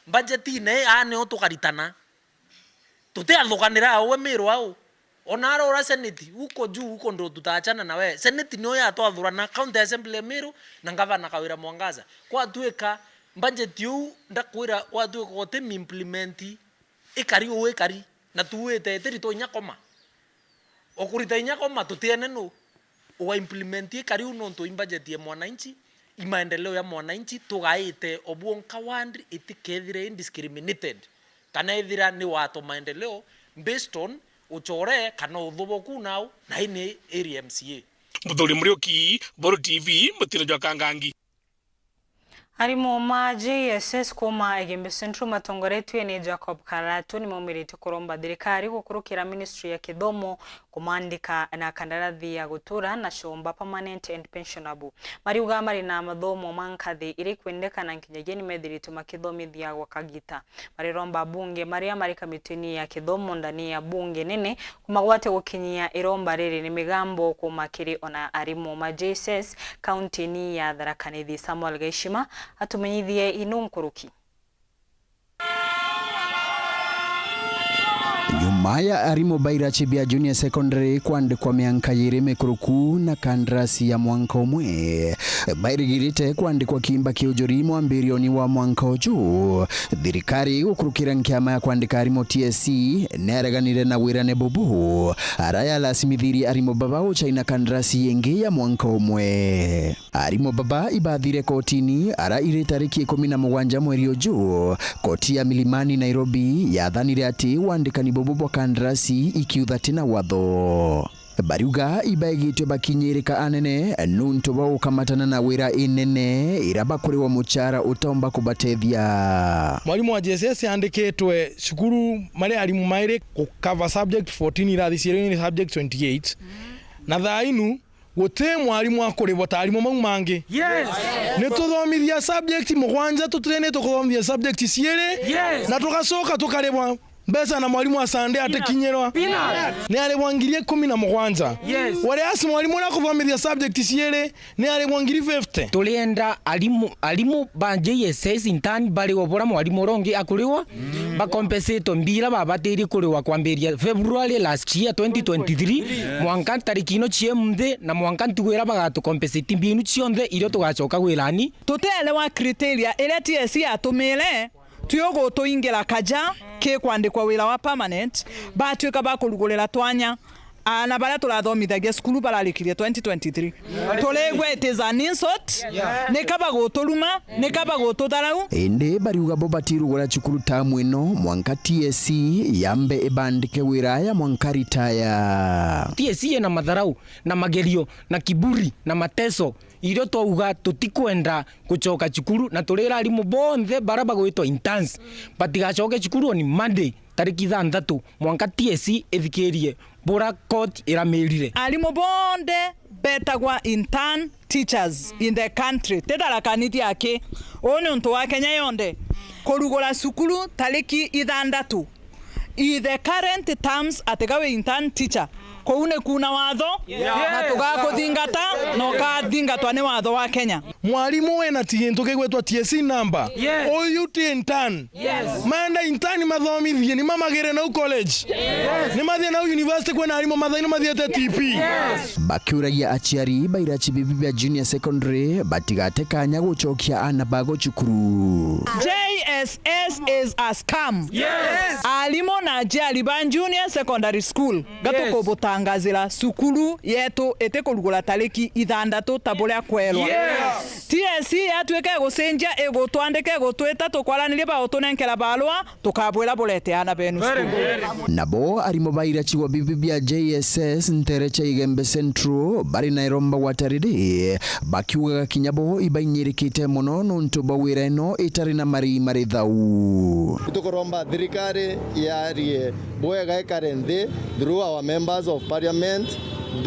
Budget ine aa nio tukaritana. Tutiathukanira uwe Meru au. Ona ara ura senate, uko juu, uko ndo tutachana na we. Senate nio yatwathurana, County Assembly ya Meru, na ngavana Kawira Mwangaza. Kwatuika budget iu, ndakwira, kwatuika uti implement, ikari uu ikari. Na tuwite itiri twa inya koma. O kurita inya koma tutiene nu. Uga implement ikari uu nontu i budget ya mwananchi, i maendeleo ya mwananchi, tugaite o bwonka ward itikethire indiscriminated. Kana ethira ni wato maendeleo based on uchore kana uthuboku nau, na ini area M C A. Muthuri Muriuki, Buru T V, mutino jwa Kangangi. Arimu ma J S S kuuma Igembe Central matongoretue ni Jacob Karatu nimaumirite kuromba thirikari gukurukira Ministry ya Kithomo kumandika na kandarathi ya gutura na comba permanent and pensionable. Mariuga mari na mathomo ma nkathi iri kwendekana nkinyagia nimethiritwe makithomithia gwa kagita. Mariromba abunge maria mari kamitini ya kithomo ndani ya bunge nene kumagwatia gukinyia iromba riri ni migambo kuuma kiri ona arimu ma J S S kauntini ya Tharaka Nithi. Samuel Gaishima atumenyithie inu nkuruki. Nyuma ya arimu ba irachi bia Junior Secondary kwandikwa mianka yiri mikuruku na kandarasi ya mwanka umwe, bairigirite kwandikwa kiimba kia ujuri mwambirioni wa mwanka uju, thirikari gukurukira nkiama ya kwandika arimu T S C nereganire na wirane bubu, ara yalasimithirie arimu baba uchaina kandarasi ingi ya mwanka umwe. Arimu baba ibathire kotini, ara iri tariki ikumi na mugwanja mweri uju, koti ya Milimani, Nairobi, yathanire ati wandikani bubu bwa kandarasi ikiutha ti na watho. Bariuga ibaigitwe bakinyirika anene nuntu bwa gukamatana na wira inene ira bakuriwa muchara utomba kubatethia. Mwarimu wa J S S aandikitwe cukuru mari arimu mairi gukava subject fourteen, irathi ciiri ni subject twenty-eight. Na thaa inu, guti mwarimu akuribwa ta arimu mau mangi. Yes. Ni tuthomithia subject mugwanja, tutirene tukuthomithia subject ciiri, yes, na tugacoka tukaribwa mbeca na mwarimu wa Sunday atikinyirwa. Peanuts. Ni aribwa ngiri ikumi na mugwanja. Yes. Whereas mwarimu uria akuthomithia subject ciiri ni aribwa ngiri fifty. Turienda arimu, arimu ba J S S intern bariwa bura mwarimu uria ungi akuriwa, mm, bakompensatwe mbia iria babatirie kuriwa kwambiria February last year, twenty twenty-three, yes, mwanka tariki ino cia munthi, na mwanka ntugu iria bagatukompensate mbia inu cionthe irio tugacoka wirani. Tuteelewa criteria iria T S C yatumire twi ugutuingira kaja ki kwandikwa wira wa permanent, batwika ba kurugurira twanya. Aana baria turathomithagia cukuru bararikirie twenty twenty-three. Turigua it is an insult, nika baguturuma, nika bagututharau. Indi bariuga bo batirugura cukuru tamu ino mwanka T S C yambe ibandike wira ya mwanka ritaya. T S C ina matharau na magerio na kiburi na mateso, irio twauga tutikwenda gucoka cukuru, na turira arimu bonthe baria bagwitwa interns batigacoke cukuru on Monday, tariki ithanthatu, mwanka T S C ithikirie bura court iramirire. Arimu bonthe betagwa intern teachers in the country, ti Tharaka Nithi aki. Uu ni untu wa Kenya yonthe. Kurugura cukuru tariki ithanthatu. In the current terms, atiga wi intern teacher. Kuu ni kuuna watho, yeah, na tugakuthingata, na ukathingatwa ni watho wa Kenya. Mwarimu wina ti gintu kigwitwa T S C number. Yes. Uyu ti intern. Yes. Menda intern mathomithie, ni mamagire nau college. Yes. Ni mathie nau university kwina arimu mathaini mathiete T P. Yes. Bakiuragia aciari ba irachi bibi bia junior secondary batigate kanya gucokia aana bao cukuru. J S S is a scam. Yes. Arimu na aciari ba junior secondary school, yes, gatukubutangazira cukuru yetu itikurugura tariki ithanthatu ta buria kwerwa. Yes. T S C yatuika igucenjia, igutwandika, igutwita, tukwaranirie ba utunenkera barua, tukabwira burete aana benu cukuru. Very good. Nabo arimu ba irachigwa bibi bia J S S ntere cia Igembe Central bari na iromba gwatariri, bakiugaga kinya bo ibainyirikite mono nontu bwa wira ino itari na marii mari thau. Tukuromba thirikari yarie bwega, ikare nthi through our members of parliament,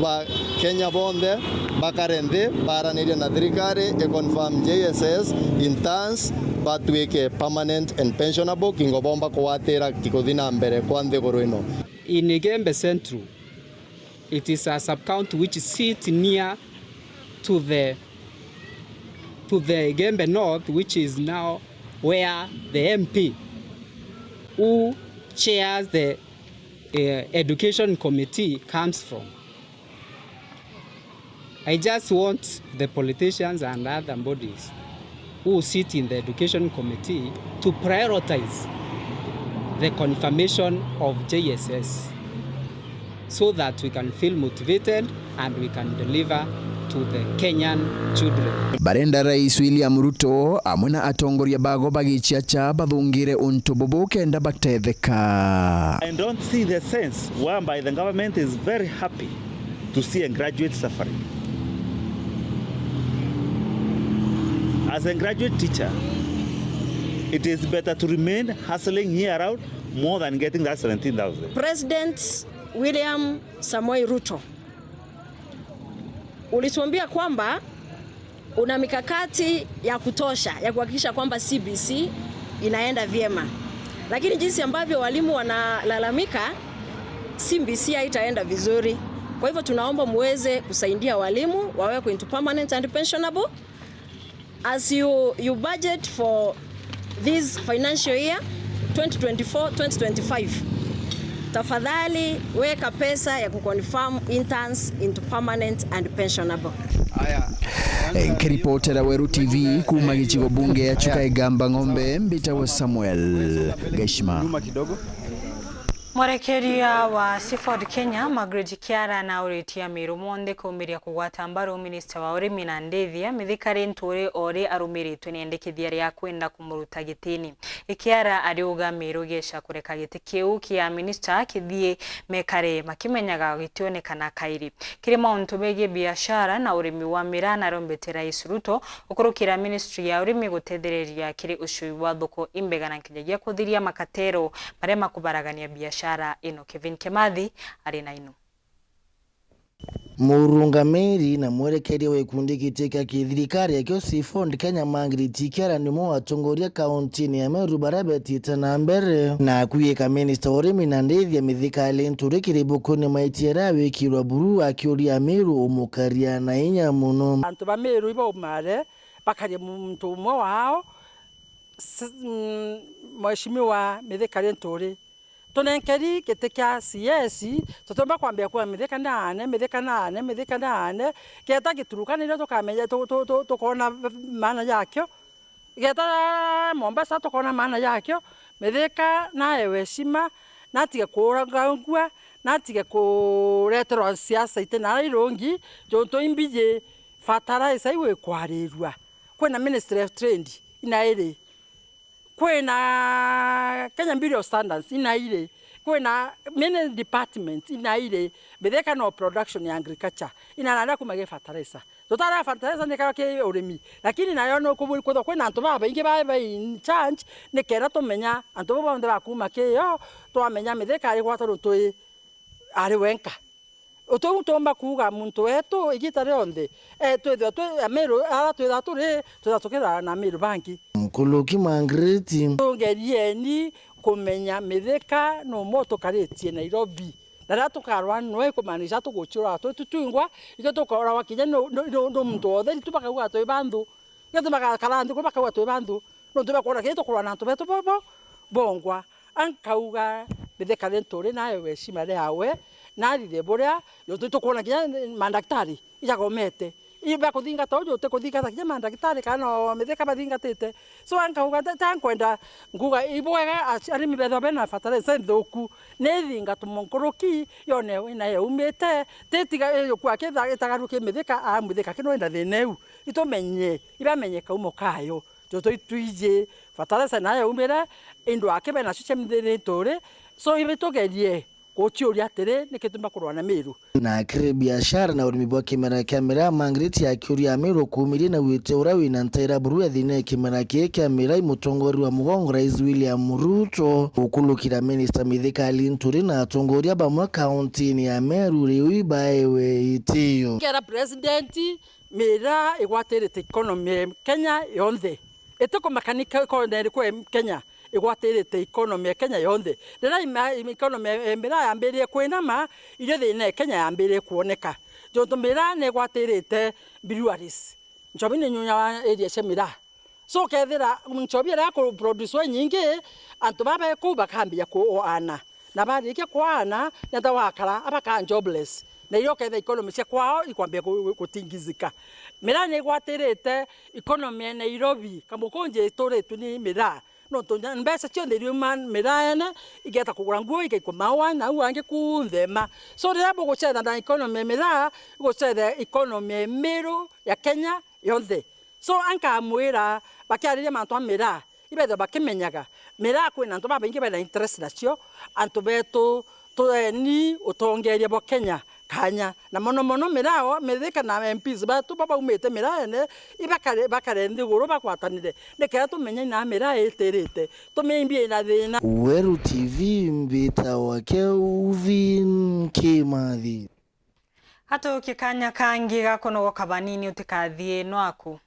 ba Kenya bonthe bakare nthi, baranirie na thirikari, i confirm J S S interns batwike permanent and pensionable, kingo bomba kugwatira kikuthi na mbere kwa nthiguru ino. In Igembe Central, it is a sub-county which sit near to the, to the Igembe North, which is now where the M P who chairs the, uh, education committee comes from. I just want the politicians and other bodies who sit in the education committee to prioritize the confirmation of J S S so that we can feel motivated and we can deliver to the Kenyan children. Barenda Rais William Ruto amwe na atongoria bago bagichiacha bathungire untu bubu kenda batetheka. I don't see the sense whereby the government is very happy to see a graduate suffering. As a graduate teacher, it is better to remain hustling here out more than getting that seventeen thousand. President William Samoei Ruto, ulituambia kwamba una mikakati ya kutosha ya kuhakikisha kwamba C B C inaenda vyema, lakini jinsi ambavyo walimu wanalalamika, C B C haitaenda vizuri. Kwa hivyo tunaomba muweze kusaidia walimu wawekwe into permanent and pensionable. As you, you budget for this financial year, twenty twenty-four, twenty twenty-five, tafadhali weka pesa ya kuconfirm interns into permanent and pensionable. Aya. Eh, nkiripotera Weru T V kuuma gicigo bunge ya Chuka Igamba Ng'ombe, mbitagwo Samuel Geshima. Nyuma kidogo. Mwerekeria wa Seafood Kenya, Margaret Kiara, nauritie Amiru monthe kumiria kugwata mbaru minista wa urimi na ndithia, Mithika Linturi, o uri arumiritwe ni endekithia ria kwenda kumuruta gitini. Kiara ariuga Amiru geca kureka giti kiu kia minista kithii mekare makimenyaga gitionekana kairi. Kiri mauntu megie biashara na urimi wa miraa, narombete Rais Ruto gukurukira ministry ya urimi gutethereria kiri ucui bwa thoko imbega na nkinyagia kuthiria makatero maria makubaragania biashara ino. Kevin Kimathi ari na ino. Murungamiri na mwerekeria wa gikundi giti kia kithirikari akio Seafood Kenya, Margaret Kiara, nimwe wa atongoria kauntini ya Meru baria betite na mbere na kwiyika minista wa urimi na ndithia Mithika Linturi kiri bukuni maitia ria wikirwa buru, akiuria Amiru umukaria na inya mono. Antu ba Meru ibaumare bakaria muntu umwe wao, s-, mm, Mheshimiwa Mithika Linturi. Tunenkeri giti kia C S, tutiumba kwambia kuuga, "Mithika naane, Mithika naane, Mithika naane." Geeta Giturukana irio tukamenya, tu-, tu-, tu-, tukoona maana yakio. Geeta Mombasa tukoona maana yakio. Mithika naewe heshima, natige kuurangangua, natige kureterwa siasa iti na aria irungi, jontu imbiji fertilizer iu ikwarirua. Kwina Ministry of Trade, inairi. Kwina Kenya Bureau of Standards, inairi. Kwina many departments, inairi. Mithika no production ya agriculture. Inarara kuma gi fertilizer. Tutara fertilizer ni kara ki urimi. Lakini nayo no kubu-, kwithwa kwina antu babaingi ba, ba in charge, ni kenda tumenya antu bau bonthe bakuma ki yo, twamenya Mithika ari gwata nuntu i, ari wenka. Utiu tuumba kuuga muntu wetu igita rionthe, eh, twithirwa twi Amiru, ara twithirwa turi, twithirwa tukithirwa na Amiru bangi. Nkuruki Margaret. Tungerieni kumenya Mithika numwe utukaritie Nairobi. Na riria tukarwa nwe kumaanisha tuguciurwa twi tutwingwa, itwe tukooragwa kinya nu, nu, nu, nu muntu wothe, itu bakauga twi banthu. Itwe bagakara nthi kuu bakauga twi banthu. Nontu bakwona kinya tukurwa na antu betu bobo bongwa. Ankauga, Mithika Linturi naewe heshima riawe, narire buria, yo tu-, tukwona kinya mandagitari ijagomete. Ibakuthingata uju utikuthingata kinya mandagitari kana o Mithika bathingatite. So, ankauga, ta, ta nkwenda, nguga, ibwega ac-, arimi bethwa bena fertilizer nthuku, ni ithingatwe nkuruki, yone ina yaumite, titiga iyukua kitha-, itagaruki Mithika, a Mithika kino ina thina iu. Itumenye, ibamenye kaumo kayo. Joto itwiji, fertilizer nayo yaumire, indo aki bena cio cia Mithika Linturi, so ibe tugerie guciuria atiri, niki tumba kurwa na Miru? Na kiri biashara na urimi bwa kimera kia miraa, Margaret akiuria Amiru kuumiria na wite uria wina ntaira buru ya thina ya kimera kii kia miraa, i mutongoria wa mugongo Rais William Ruto, gukulukira Minister Mithika Linturi na atongoria bamwe kauntini ya Meru riu ibaewe itio. Kera President, miraa igwatirite economy ya Kenya yonthe. Itikumakanika economy iriku ya Kenya igwatirite economy ya Kenya yonthe. Riria ima-, ima-, economy ya miraa yambiririe kwinama, irio thina ya Kenya yambiririe kwoneka. Jontu miraa ni igwatirite breweries. Nchobi ni nyunya wa area cia miraa. So, ukethira nchobi iria iku-, produce inyingi, antu baba be kuu bakambia kuaana. Na barikia kwaana, nenda wakara, abakaa jobless. Na irio ukethira economy cia kwao ikwambia ku-, ku-, gutingizika. Miraa ni igwatirite economy ya Nairobi, kamukunji ituritwe ni miraa. Nontu nya-, mbeca cionthe iriuma miraene, igeta kugura nguo, igaikua maua, na au angi kunthe ma. So, riria bugucetha na economy ya miraa, igucetha economy ya Miru ya Kenya yonthe. So, ankamwira, bakiariria mantu a miraa, ibethirwa bakimenyaga, miraa kwina antu babaingi bena interest nacio, antu betu, tueni utongeria bwa Kenya kanya. Na mono mono miraa, Mithika na M Ps betu babaumite miraene, ibakare, bakare nthiguru bagwatanire, nikenda tumenye ina miraa itirite, tumimbie ina thina. Weru T V, mbitawa Kelvin Kimathi. Atuki kanya kangi ga kunogoka banini, utikathie nwaku.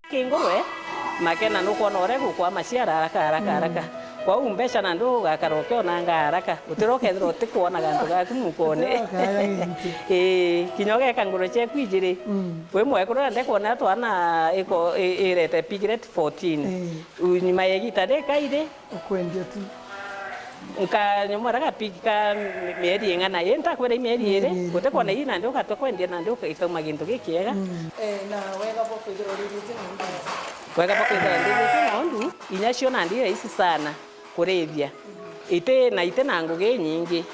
Kingurwe, makena nukwona uria gukwa maciara haraka, haraka, haraka. Kwou mbeca na ndu ugakara ukionanga haraka. Gutira ukethirwa utikwona gantu gaku mukone. Gutira ukaya gintu. Ii, kinya ugeka ngurwe ciaku ijiri. Mm. Wi mwekuru ende kwona twana iko-, i-, irete piglet fourteen. Ii. U-, nyuma ya igita rikairi. Ukwendia tu. Nkanyomora gapiki ka mieri ing'ana, ii ntakwira i mieri iri, guti kwona ii nandi ugatwa kwendia nandi uka-, ikauma gintu gikiega. Eh, na wega bwa kwithirwa uriritie ng'ondu. Wega bwa kwithirwa ndiritie ng'ondu, inya cio nandi i rahisi sana kurithia. Iti na, iti na ngugi inyingi.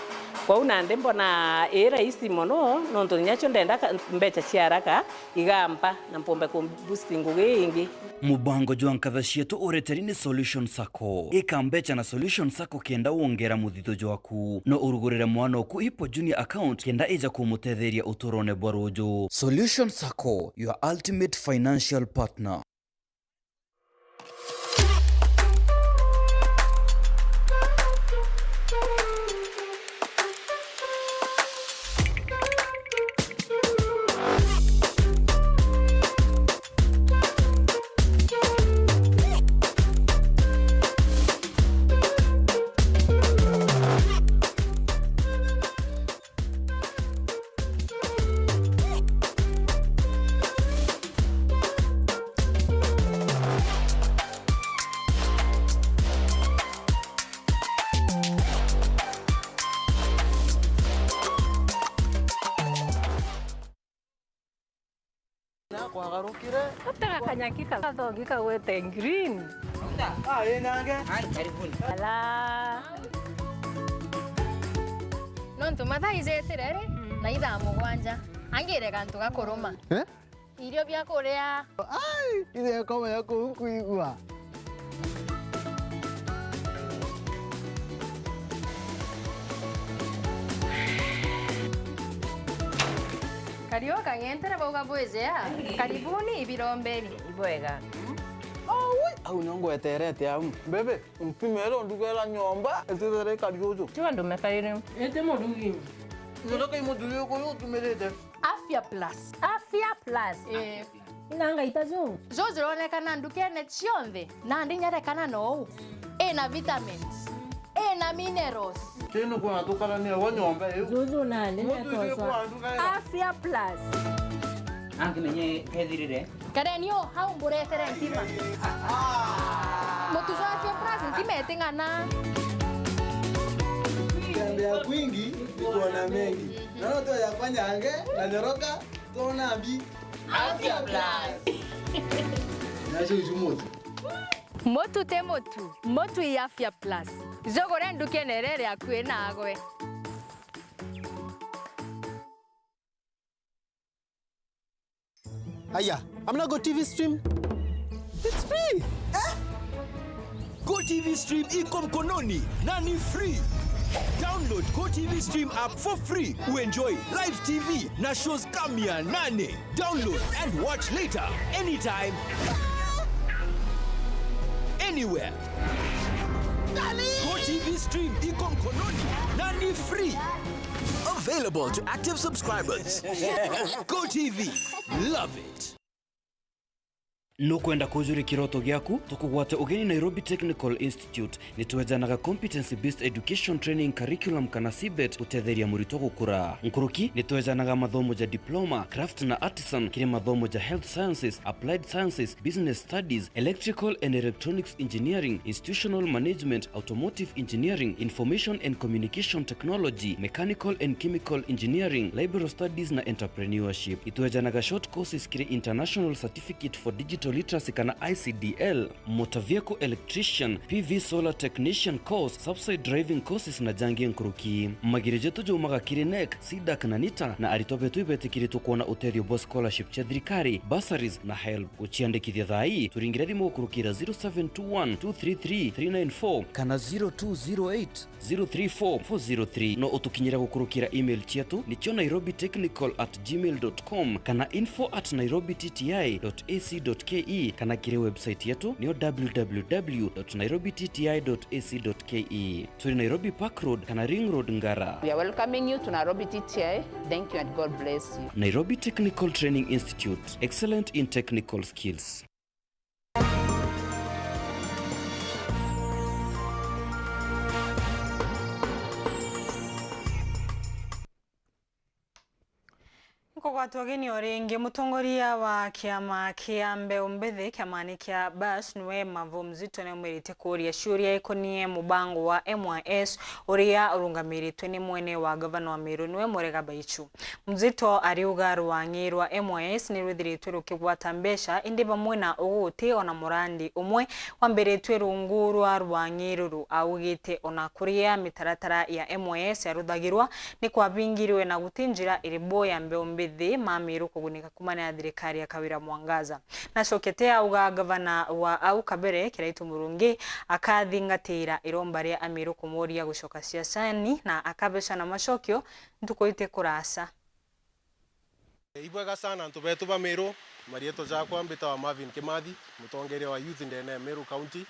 Kwou nandi mbona ii rahisi mono, nontu inya cio ndenda ka-, mbecha cia haraka, igampa na mpombe ku boost ngugi ingi. Mubango jwa nkatha cietu ureteri ni Solution Sacco. Ika mbecha na Solution Sacco kenda wongera muthithu jwaku. No urugurire mwana oku Hippo Junior account kenda ija kumutetheria uturone bwa ruju. Solution Sacco, your ultimate financial partner. Na kwagarukire. Ata gakanyaki ka-, gathogi kagwete green. Ah, ii nange. Ai, karibuni. Ala. Nontu mathaa ijetire ri, na ithaa mugwanja. Angire gantu ga kuruma. Eh? Irio bia kuria. Ai, ithe koma ya kuu nkwigua. Kariu kang'entere bauga bwijea. Karibuni ibirombeni. Ibwega. Aui, au nio ngweterete au. Bebe, mpimere undugera nyomba, itithere ikari uju. Tiga ndumekarire. Iti murugi. Nyondo kai muthuri uyu utumirite. Afya Plus. Afya Plus. Eh. Ina ngaita ju. Ju jironekana ndukene cionthe, nandi nyarekana nou. Ina vitamins. Ina minerals. Kinu kwa tukarania wa nyomba iu. Juju nandi. Mutu icio netoswa kwa nduka ya. Afya Plus. Angimenye kethirire. Kareni o hau mburetere ntima. Mutu jwa Afya Plus ntima iting'ana. Kutembea kwingi ni kuona mengi. Naona tu ya kwanyange na nyoroka, tuona mbi. Afya Plus. Nacio icu mutu. Mutu ti mutu, mutu i Afya Plus. Jugure ndukene iria iri akui nagwe. Aya, amna Go T V stream. It's free. Eh? Go T V stream iko mkononi na ni free. Download Go T V stream app for free. Uenjoy live T V na shows kama mia nane. Download and watch later anytime. Anywhere. Go T V stream iko mkononi na ni free. Available to active subscribers. Go T V. Love it. Nukwenda kujuria kiroto giaku? Tukugwate ugeni Nairobi Technical Institute. Nitwejanaga competency based education training curriculum kana C B E T gutetheria muritwa gukura. Nkuruki, nitwejanaga mathomo ja diploma, craft na artisan kiri mathomo ja health sciences, applied sciences, business studies, electrical and electronics engineering, institutional management, automotive engineering, information and communication technology, mechanical and chemical engineering, liberal studies na entrepreneurship. Itwejanaga short courses kiri International Certificate for Digital Literacy kana I C D L, motor vehicle electrician, P V solar technician course, subside driving courses na jangi nkuruki. Magiri jetu jaumaga kiri NEC, CDAC na NITA, na aritwa betu ibetikiritwe kwona utethio bwa scholarship cia thirikari, bursaries na HELB. Guciandikithia thaa ii, turingire thimu gukurukira zero seven two one two three three three nine four kana zero two zero eight zero three four four zero three. No utukinyire gukurukira email cietu, nicio nairobi technical at gmail dot com kana info at nairobi T T I dot A C dot K E, kana kiri website yetu, niyo w w w dot nairobi T T I dot A C dot K E. Turi Nairobi Park Road kana Ring Road, Ngara. We are welcoming you to Nairobi T T I. Thank you and God bless you. Nairobi Technical Training Institute, excellent in technical skills. Kugwatwa ugeni o ringi, mutongoria wa kiama kia mbeu mbithi kiamani kia Bash niwe Mavo Mzito niaumiritie kuuria ciuria ikonie mubango wa M Y S uria urungamiritwe ni mwene wa gavana wa Meru niwe Murega Baichu. Mzito ariuga rwang'i rwa M Y S ni rwithiritwe rukigwata mbeca, indi bamwe na uguti ona murandi umwe wambiritwe rungu rwa rwang'i ruru. Augite ona kuria mitaratara ya M Y S yaruthagirwa ni kwabingirwe na guti njira iri bo ya mbeu mbithi ma Meru kugunika kumania na thirikari ya Kawira Mwangaza. Nacokete auga gavana wa au kabere Kiraitu Murungi akathingatira iromba ria Ameru kumuria gucoka siasani na akabeca na macokio ntuku iti kurasa. Ibwega sana antu betu ba Meru, marietwa jakwa mbitawa Marvin Kimathi, mutongeria wa youth ndene ya Meru County.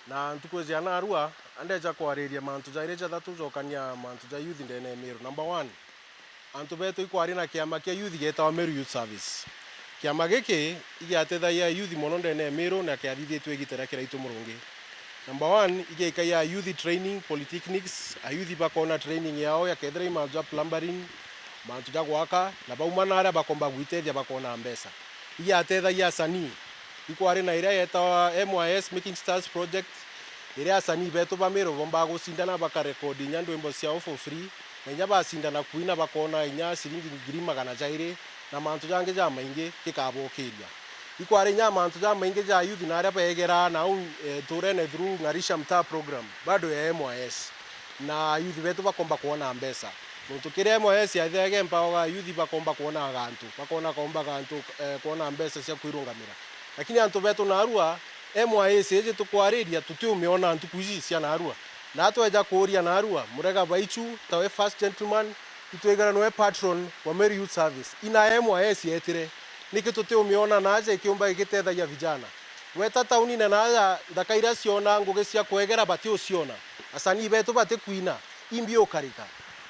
Na ntuku cia narua, andeja kwariria mantu jairi jathatu jokania mantu ja youth ndene ya Meru. Number one, antu betu ikwari na kiama kia youth getawa Meru Youth Service. Kiama giki igiatethagia youth mono ndene ya Meru na kiathithitwe igita ria Kiraitu Murungi. Number one, igiaikagia youth training, polytechnics, ayouth bakona training yao ya kethira i mantu ja plumbering, mantu ja gwaka, na bauma naria bakomba gwitethia bakona mbeca. Igiatethagia asanii. Ikwari na iria yetawa M Y S Making Stars Project, iria asanii betu ba Meru bombaga gucindana bakarekodi inya ndwimbo ciao for free, na inya bacindana kuina bakona inya ciringi ngiri magana jairi, na mantu jangi jamaingi gikabokiria. Ikwari inya mantu jamaingi ja youth na aria begeraa nau, eh, nturene through Ng'arisha Mtaa program, bado ya M Y S. Na youth betu bakomba kwona mbeca. Nontu kiria M Y S yathithage empower youth bakomba kwona gantu, bakona komba gantu, eh, kwona mbeca cia kwirungamira. Lakini antu betu narua, M Y S iji tukwariria tutiumiona ntuku iji cia narua. Na tweja kuuria narua, Murega Baichu, tawe first gentleman, itwigana niwe patron wa Meru Youth Service. Ina M Y S yetire, niki tutiumiona naja ikiumba igitethagia vijana? Weta taunine naja, nthaka iria ciona ngugi cia kwegera batiuciona. Asanii betu batikwina, imbi ukarika.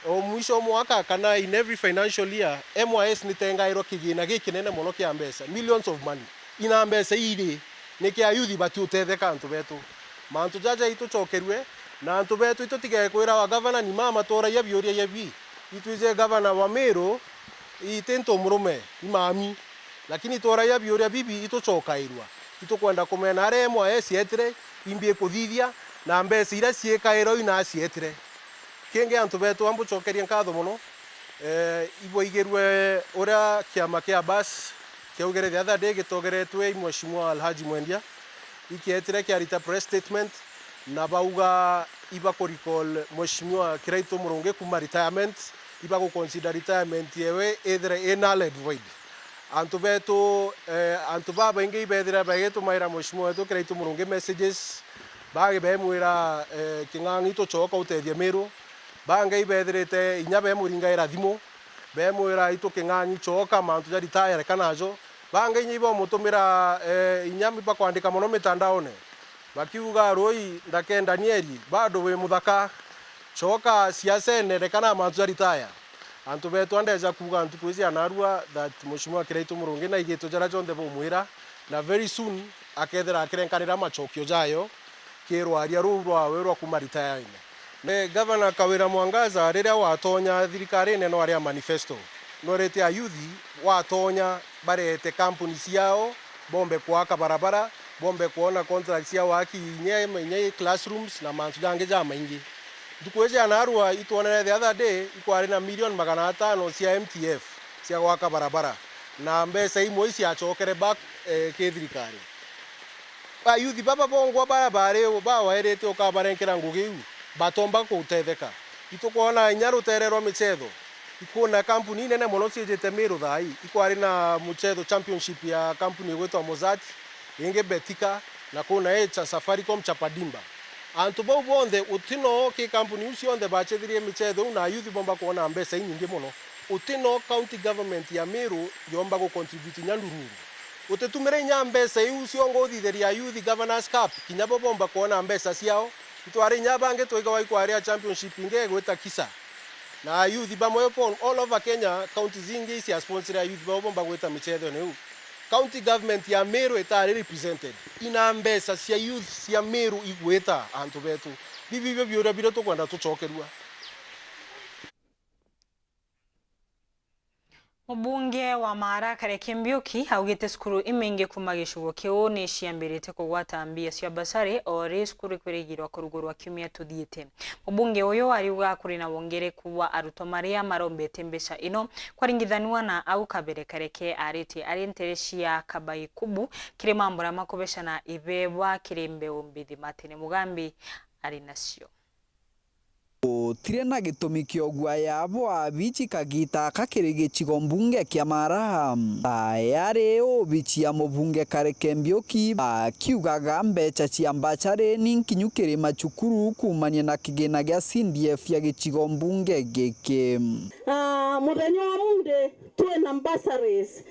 O mwisho o mwaka kana in every financial year, M Y S nitengairwa kigina gikinene mono kia mbeca, millions of money. Ina mbeca iri, niki ayuthi batiutetheka antu betu? Mantu jaja itucokerue, na antu betu itutige kwirawa gavana ni mama twaragia biuria biabi. Itwije gavana wa Meru, iti ntu murume, ni mami. Lakini twaragia biuria bibi itucokairua. Itukwenda kumenya aria M Y S yetire, imbi ikuthithia, na mbeca iria ciikairwa ina cietire. Kingi antu betu ambucokerie nkatho mono, eh, ibwaigirue uria kiama kia Bash kiaugire the other day gitogeretwe i Mheshimiwa Alhaji Mwendia, ikietire kiarita press statement, na bauga ibakurecall Mheshimiwa Kiraitu Murungi kuma retirement, ibaguconsider retirement yewe ithire i null and void. Antu betu, eh, antu babaingi ibethire bagitumaira Mheshimiwa wetu Kiraitu Murungi messages, bangi bemwira, eh, King'ang'i tucoka utethie Meru, bangi ibethirite inya bemuringaira thimu, bemwira itu King'ang'i coka mantu ja retire reka najo, bangi inya ibomutumira, eh, inya bakwandika mono mitandaone. Bakiuga, "Rui, ndake Danieli, bado wi muthaka. Coka siasene, reka na mantu ja retire." Antu betu andeja kuuga ntuku iji anarua that Mheshimiwa Kiraitu Murungi naigitwe jaria jonthe bumwira, na very soon akethira akirenkanira macokio jayo ki rwaria ruu rwawe rwa kuma retirement. Eh, Gavana Kawira Mwangaza riria watonya thirikarine no aria manifesto. Norete ayuthi watonya barete kampuni ciao, bombe kwaka barabara, bombe kwona contracts cia waki inya, inya classrooms na mantu jangi jamaingi. Ntuku iji anarua itwonere the other day ikwari na milioni magana atano cia M T F cia gwaka barabara, na mbeca imwe iciacokere back, eh, ki thirikari. Ayuthi baba bongwa bara bari bawairite ukabarenkera ngugi iu, batomba gutetheka. Itukwona inya rutere rwa michetho, ikwona kampuni inene mono ciijite Meru thaa ii, ikwari na muchetho championship ya kampuni igwitwa Mozart, ingi Betika, na kuna i cha Safaricom cha Padimba. Antu bau bonthe, utino ki kampuni iu cionthe bachethirie michetho iu na ayuthi bomba kwona mbeca inyingi mono. Utino county government ya Meru yomba gucontribute inya ndururu. Utitumire inya mbeca iu ciongo uthithiria Youth Governors Cup, kinya bo bomba kwona mbeca ciao. Itwari inya bangi twigawa ikwaria championship ingi igwita kisa. Na youth bamwe from all over Kenya, counties ingi iciasponsire youth bao bomba gwita michethone iu. County government ya Meru itari represented. Ina mbeca cia youth cia Meru igwita antu betu. Bibi ibio biuria biria tukwenda tucokerua. Mubunge wa Maara Kareke Mbiuki augite cukuru imingi kuuma gicigo kiu ni ciambirite kugwata mbia cia basari, o ri cukuru ikwirigirwa kurugurwa kiumia tuthiite. Mubunge uyu ariuga kuri na wongereku wa arutwo maria marombete mbeca ino kwaringithanua na au kabere. Kareke aritie ari ntere cia Kabaikubu kiri mambura ma kubecana ibebwa kiri mbeu mbithi. Martin Mugambi ari nacio. Gutiri na gitumi kia uguaya bwa abici kagita aka kiri gicigo mbunge kia Maara. Tayari ubici ya mubunge Kareke Mbiuki akiugaga mbeca cia mbacari ni nkinyu kiri macukuru kuumania na kigina gia C D F ya gicigo mbunge giki. Ah, muthenya wa munthi twina bursaries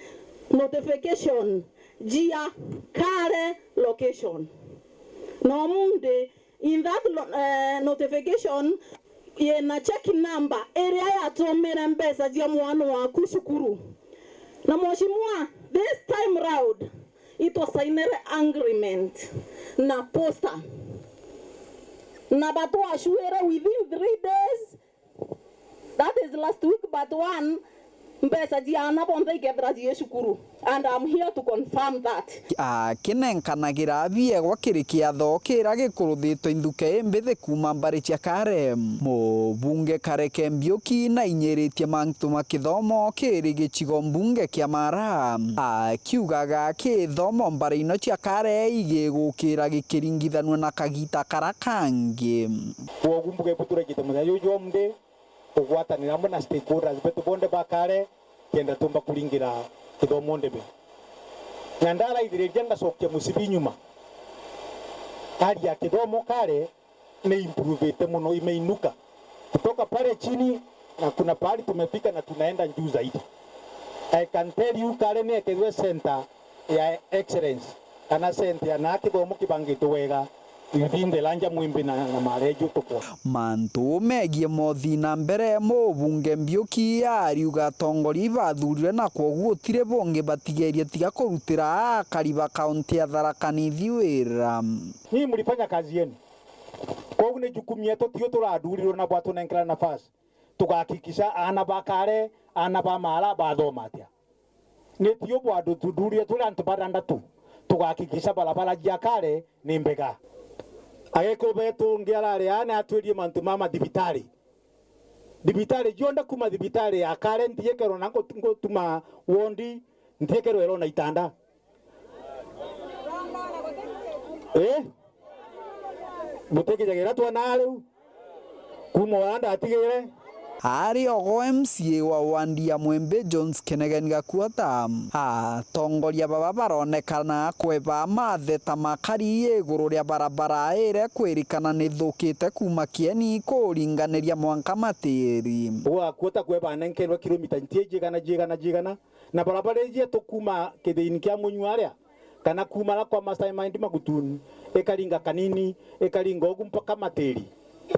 notification jia Kare location. Na umunthi in that lo-, eh, notification yina check number iria yatumire mbeca cia mwana waku cukuru. Na mheshimiwa, this time round itwasainire agreement na posta. Na batwashuire within three days, that is last week but one, mbeca cia aana bonthe ikethira cii cukuru, and I'm here to confirm that. Akinenkanagira biegwa kiri kiatho kiria gikuruthitwe inthuke imbithi kuuma mbari cia Kare, mubunge Kareke Mbiuki nainyiritie mantu ma kithomo kiri gicigo mbunge kia Maara, akiugaga kithomo mbari ino cia Kare igigukira gikiringithanua na kagita kara kangi. Kwogu mbuga ibu turaikite muthenya juju jwa munthi kugwatanira amwe na stakeholders betu bonthe ba Kare, kenda tumba kuringira kithomo ndebe. Na ndaraithiriria ngacokia mucibi nyuma. Hali ya kithomo Kare ni improvete muno, imeinuka. Kutoka pale chini na kuna pahali tumefika na tunaenda juu zaidi. I can tell you Kare ni ekethirwe center ya excellence, kana center ya na kithomo kibangitwe wega within the larger Mwimbi na, na Maara iji utukwa. Mantu megie mothi na mbere, mubunge Mbiuki ariuga atongoria ibathurirwe na kwogu gutiri bungi batigerie tiga kurutira akari ba kaunti ya Tharaka Nithi wira. Nyinyi mlifanya kazi yenu. Kwogu ni jukumu yetu, tio turathurirwe na bwatunenkera nafasi. Tugahakikisha aana ba Kare, aana ba Maara bathoma atia. Ni tio bwathuthurire turi antu bathantatu, tugahakikisha barabara cia Kare ni mbega. Agekuru betu ungi arari aa ni atwirie mantu ma mathibitari. Thibitari cionthe kuma thibitari ya Kare ntiekerwa na ngu-, ngutuma wondi ntiekerwa irona itanda. Eh? Butikijagira twana riu? Kuma uria ndatigire. Ari ogo M C A wa wandi ya Mwembe Jones Kenegen Gakuota, atongoria baba baronekana kweba matheta makari iguru ria barabara iria kwirikana ni thukite kuma Kieni kuringaniria mwanka Matiri. Ugakuota kweba anenkerwe kilomita ntie jigana, jigana, jigana, na barabara iji tukuma kithiini kia Munyu aria, kana kuma aria kwa Mastermind Magutuni, ikaringa Kanini, ikaringa ugu mpaka Matiri.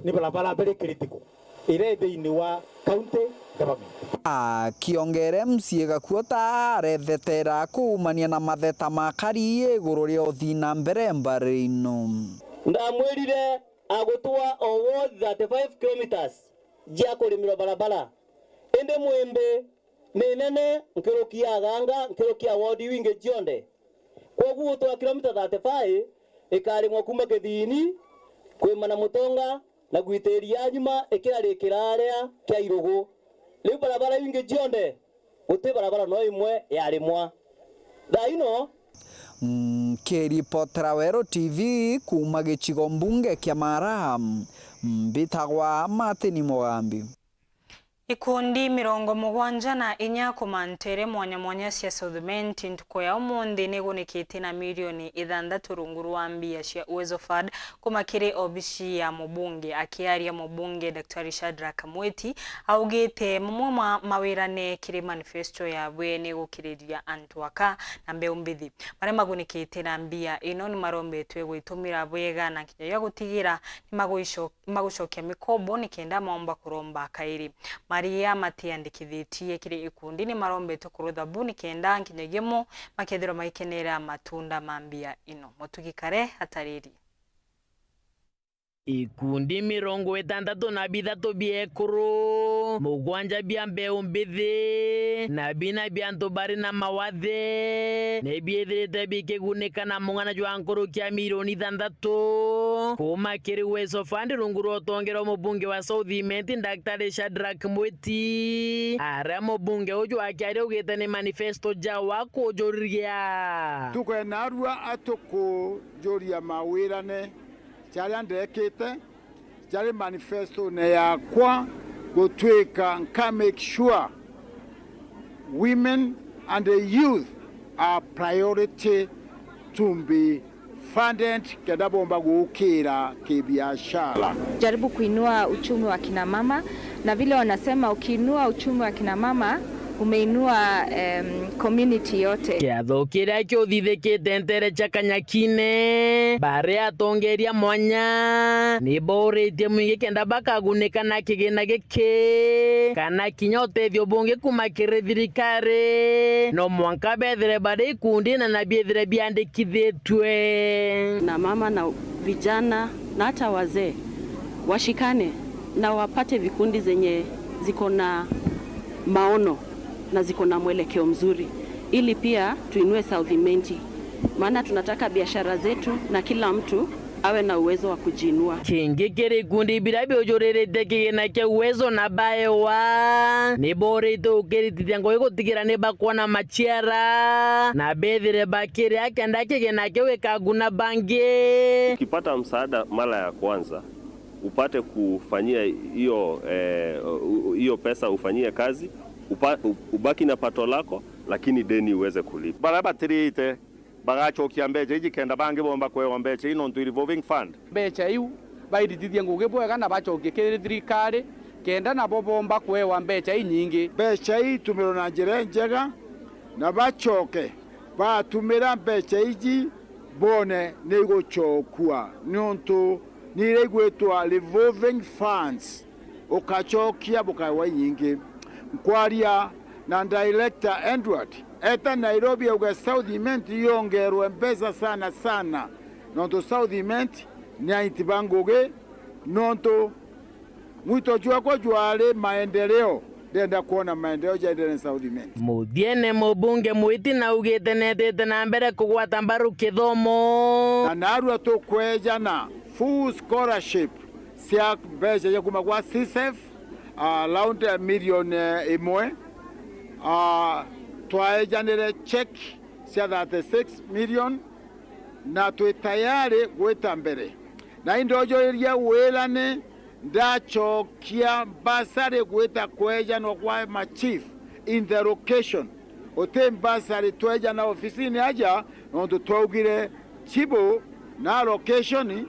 Ni barabara very critical iria i thiini wa county government. Akiongera M C A Gakuota arethetera kuumania na matheta makari iguru ria uthii na mbere mbari ino. Ndamwirire agutwa o ward thirty-five kilometres cia kurimirwa barabara, indi Mwimbi ni nene nkuruki ya Ganga, nkuruki ya ward iu ingi cionthe. Kwogu gutwaa kilomita thirty-five ikarimwa kuma Kithiini, kwimana Mutonga, na gwitiria nyuma ikirarikira aria kia Irugu. Riu barabara iu ingi cionthe guti barabara no imwe yarimwa. Thaa ino. Nkiripotera Weru T V kuuma gicigo mbunge kia Mara, mbitagwa Martin Mugambi. Ikundi mirongo mugwanja na inya kuma ntere mwanya mwanya cia South Imenti ntuku ya umunthi nigunikite na milioni ithanthatu rungu rwa mbia cia Uwezo Fund kuma kiri obici ya mubunge. Akiaria mubunge Daktari Shadrack Mwiti augite mamwe ma mawira ni kiri manifesto yawe ni gukiriria antu aka na mbeu mbithi. Maria magunikite na mbia ino ni marombetwe gwitumira bwega na nkinyagia gutigira ni maguicoka magucokia mikobo nikenda maomba kuromba kairi. Maria matiandikithitie kiri ikundi ni marombetwe kurutha bu nikenda nkinyagia mo makethirwa magikenera matunda ma mbia ino. Mutugi Kare atariri. Ikundi mirongo itantatu na bithatu bia ekuru mugwanja bia mbeu mbithi, na bina bia antu bari na mawathe, ni biithirite bikigunika na mung'ana jwa nkuruki ya milioni ithantatu kuuma kiri Uwezo Fund rungu rwa utongeria wa mubunge wa South Imenti, Daktari Shadrack Mwiti, aria mubunge uju akiaria augite ni manifesto jawa kujuria. Tukwena arua atukujuria mawirane jaria ndekite, jari manifestone yakwa gutwika nka make sure women and the youth are priority to be funded kenda bomba gukira kibiashara. Jaribu kuinua uchumi wa kina mama, na vile wanasema, ukiinua uchumi wa kina mama, umeinua, em, community yote. Kiatho kiria kiuthithikite ntere cia Kanyakine, baria atongeria mwanya ni booritie mwingi kenda bakagunika na kigina giki, kana kinya utethio bungi kuuma kiri thirikari. No mwanka bethire bari ikundine na biithire biandikithitue. Na mama na vijana na hata wazee washikane na wapate vikundi zenye ziko na maono na ziko na mwelekeo mzuri, ili pia tuinue South Imenti, maana tunataka biashara zetu na kila mtu awe na uwezo wa kujiinua. Kingi kiri ikundi biria biujuririte kigina kia Uwezo na Baewa, ni boorite ukiritithia ngugi gutigira ni bakwona maciara, na bethire bakiria kenda kigina kiu gikaguna bangi. Ukipata msaada mara ya kwanza, upate kufanyia hiyo, eh, u-, hiyo pesa ufanyie kazi, upa-, u-, ubaki na pato lako, lakini deni uweze kulipa. Baria batirite bagacokia mbeca iji kenda bangi bomba kwewa mbeca ii nontu i revolving fund. Mbeca iu bairitithie ngugi bwega na bacokie kiri thirikari kenda nabo bomba kwewa mbeca inyingi. Mbeca ii itumirwe na njira injega na bacoke batumira mbeca iji bone ni igucokua, niuntu ni iria igwitwa revolving funds, ukacokia bukaewa inyingi. Nkwaria na Director Edward, eta Nairobi auge South Imenti yongerwe mbeca sana sana, nontu South Imenti ni ainti ba ngugi, nontu mwito jwakwa jwari maendeleo, ndenda kwona maendeleo jaendelee South Imenti. Muthiene, mubunge Mwiti naugite netete na mbere kugwata mbaru kithomo. Na narua tukwejana full scholarship cia mbeca cia kuma kwa C S E F, ah, around, eh, milioni, eh, imwe. Ah, twaejanire check cia thirty-six million, na twi tayari gwita mbere. Na indojoriria wirane, ndacokia bursary gwita kwejanwa kwa ma chief in the location. Uti bursary twejana ofisini aja, nontu twaugire chibu na location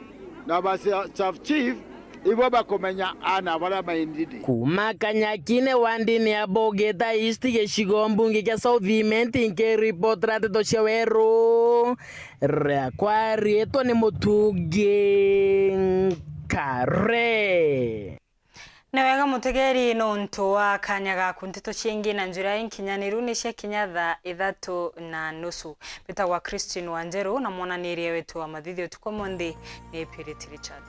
na ba sub chief ibo bakumenya ana baria maindidi. Kuma Kanyakine wa ndini ya Bogeta East, gicigo mbunge kia South Imenti, nkiripotera nteto cia weru, riakwa riitwa ni Mutungi Nkare. Ni wega mutegeri, nontu wa kanya gaku. Nteto ciingi na njira inkinyaniru ni ciakinya thaa ithatu na nusu. Mbitagwa Christine Wanjeru, na mwananiria wetu wa mathithi utuku umunthi ni Purity Richard.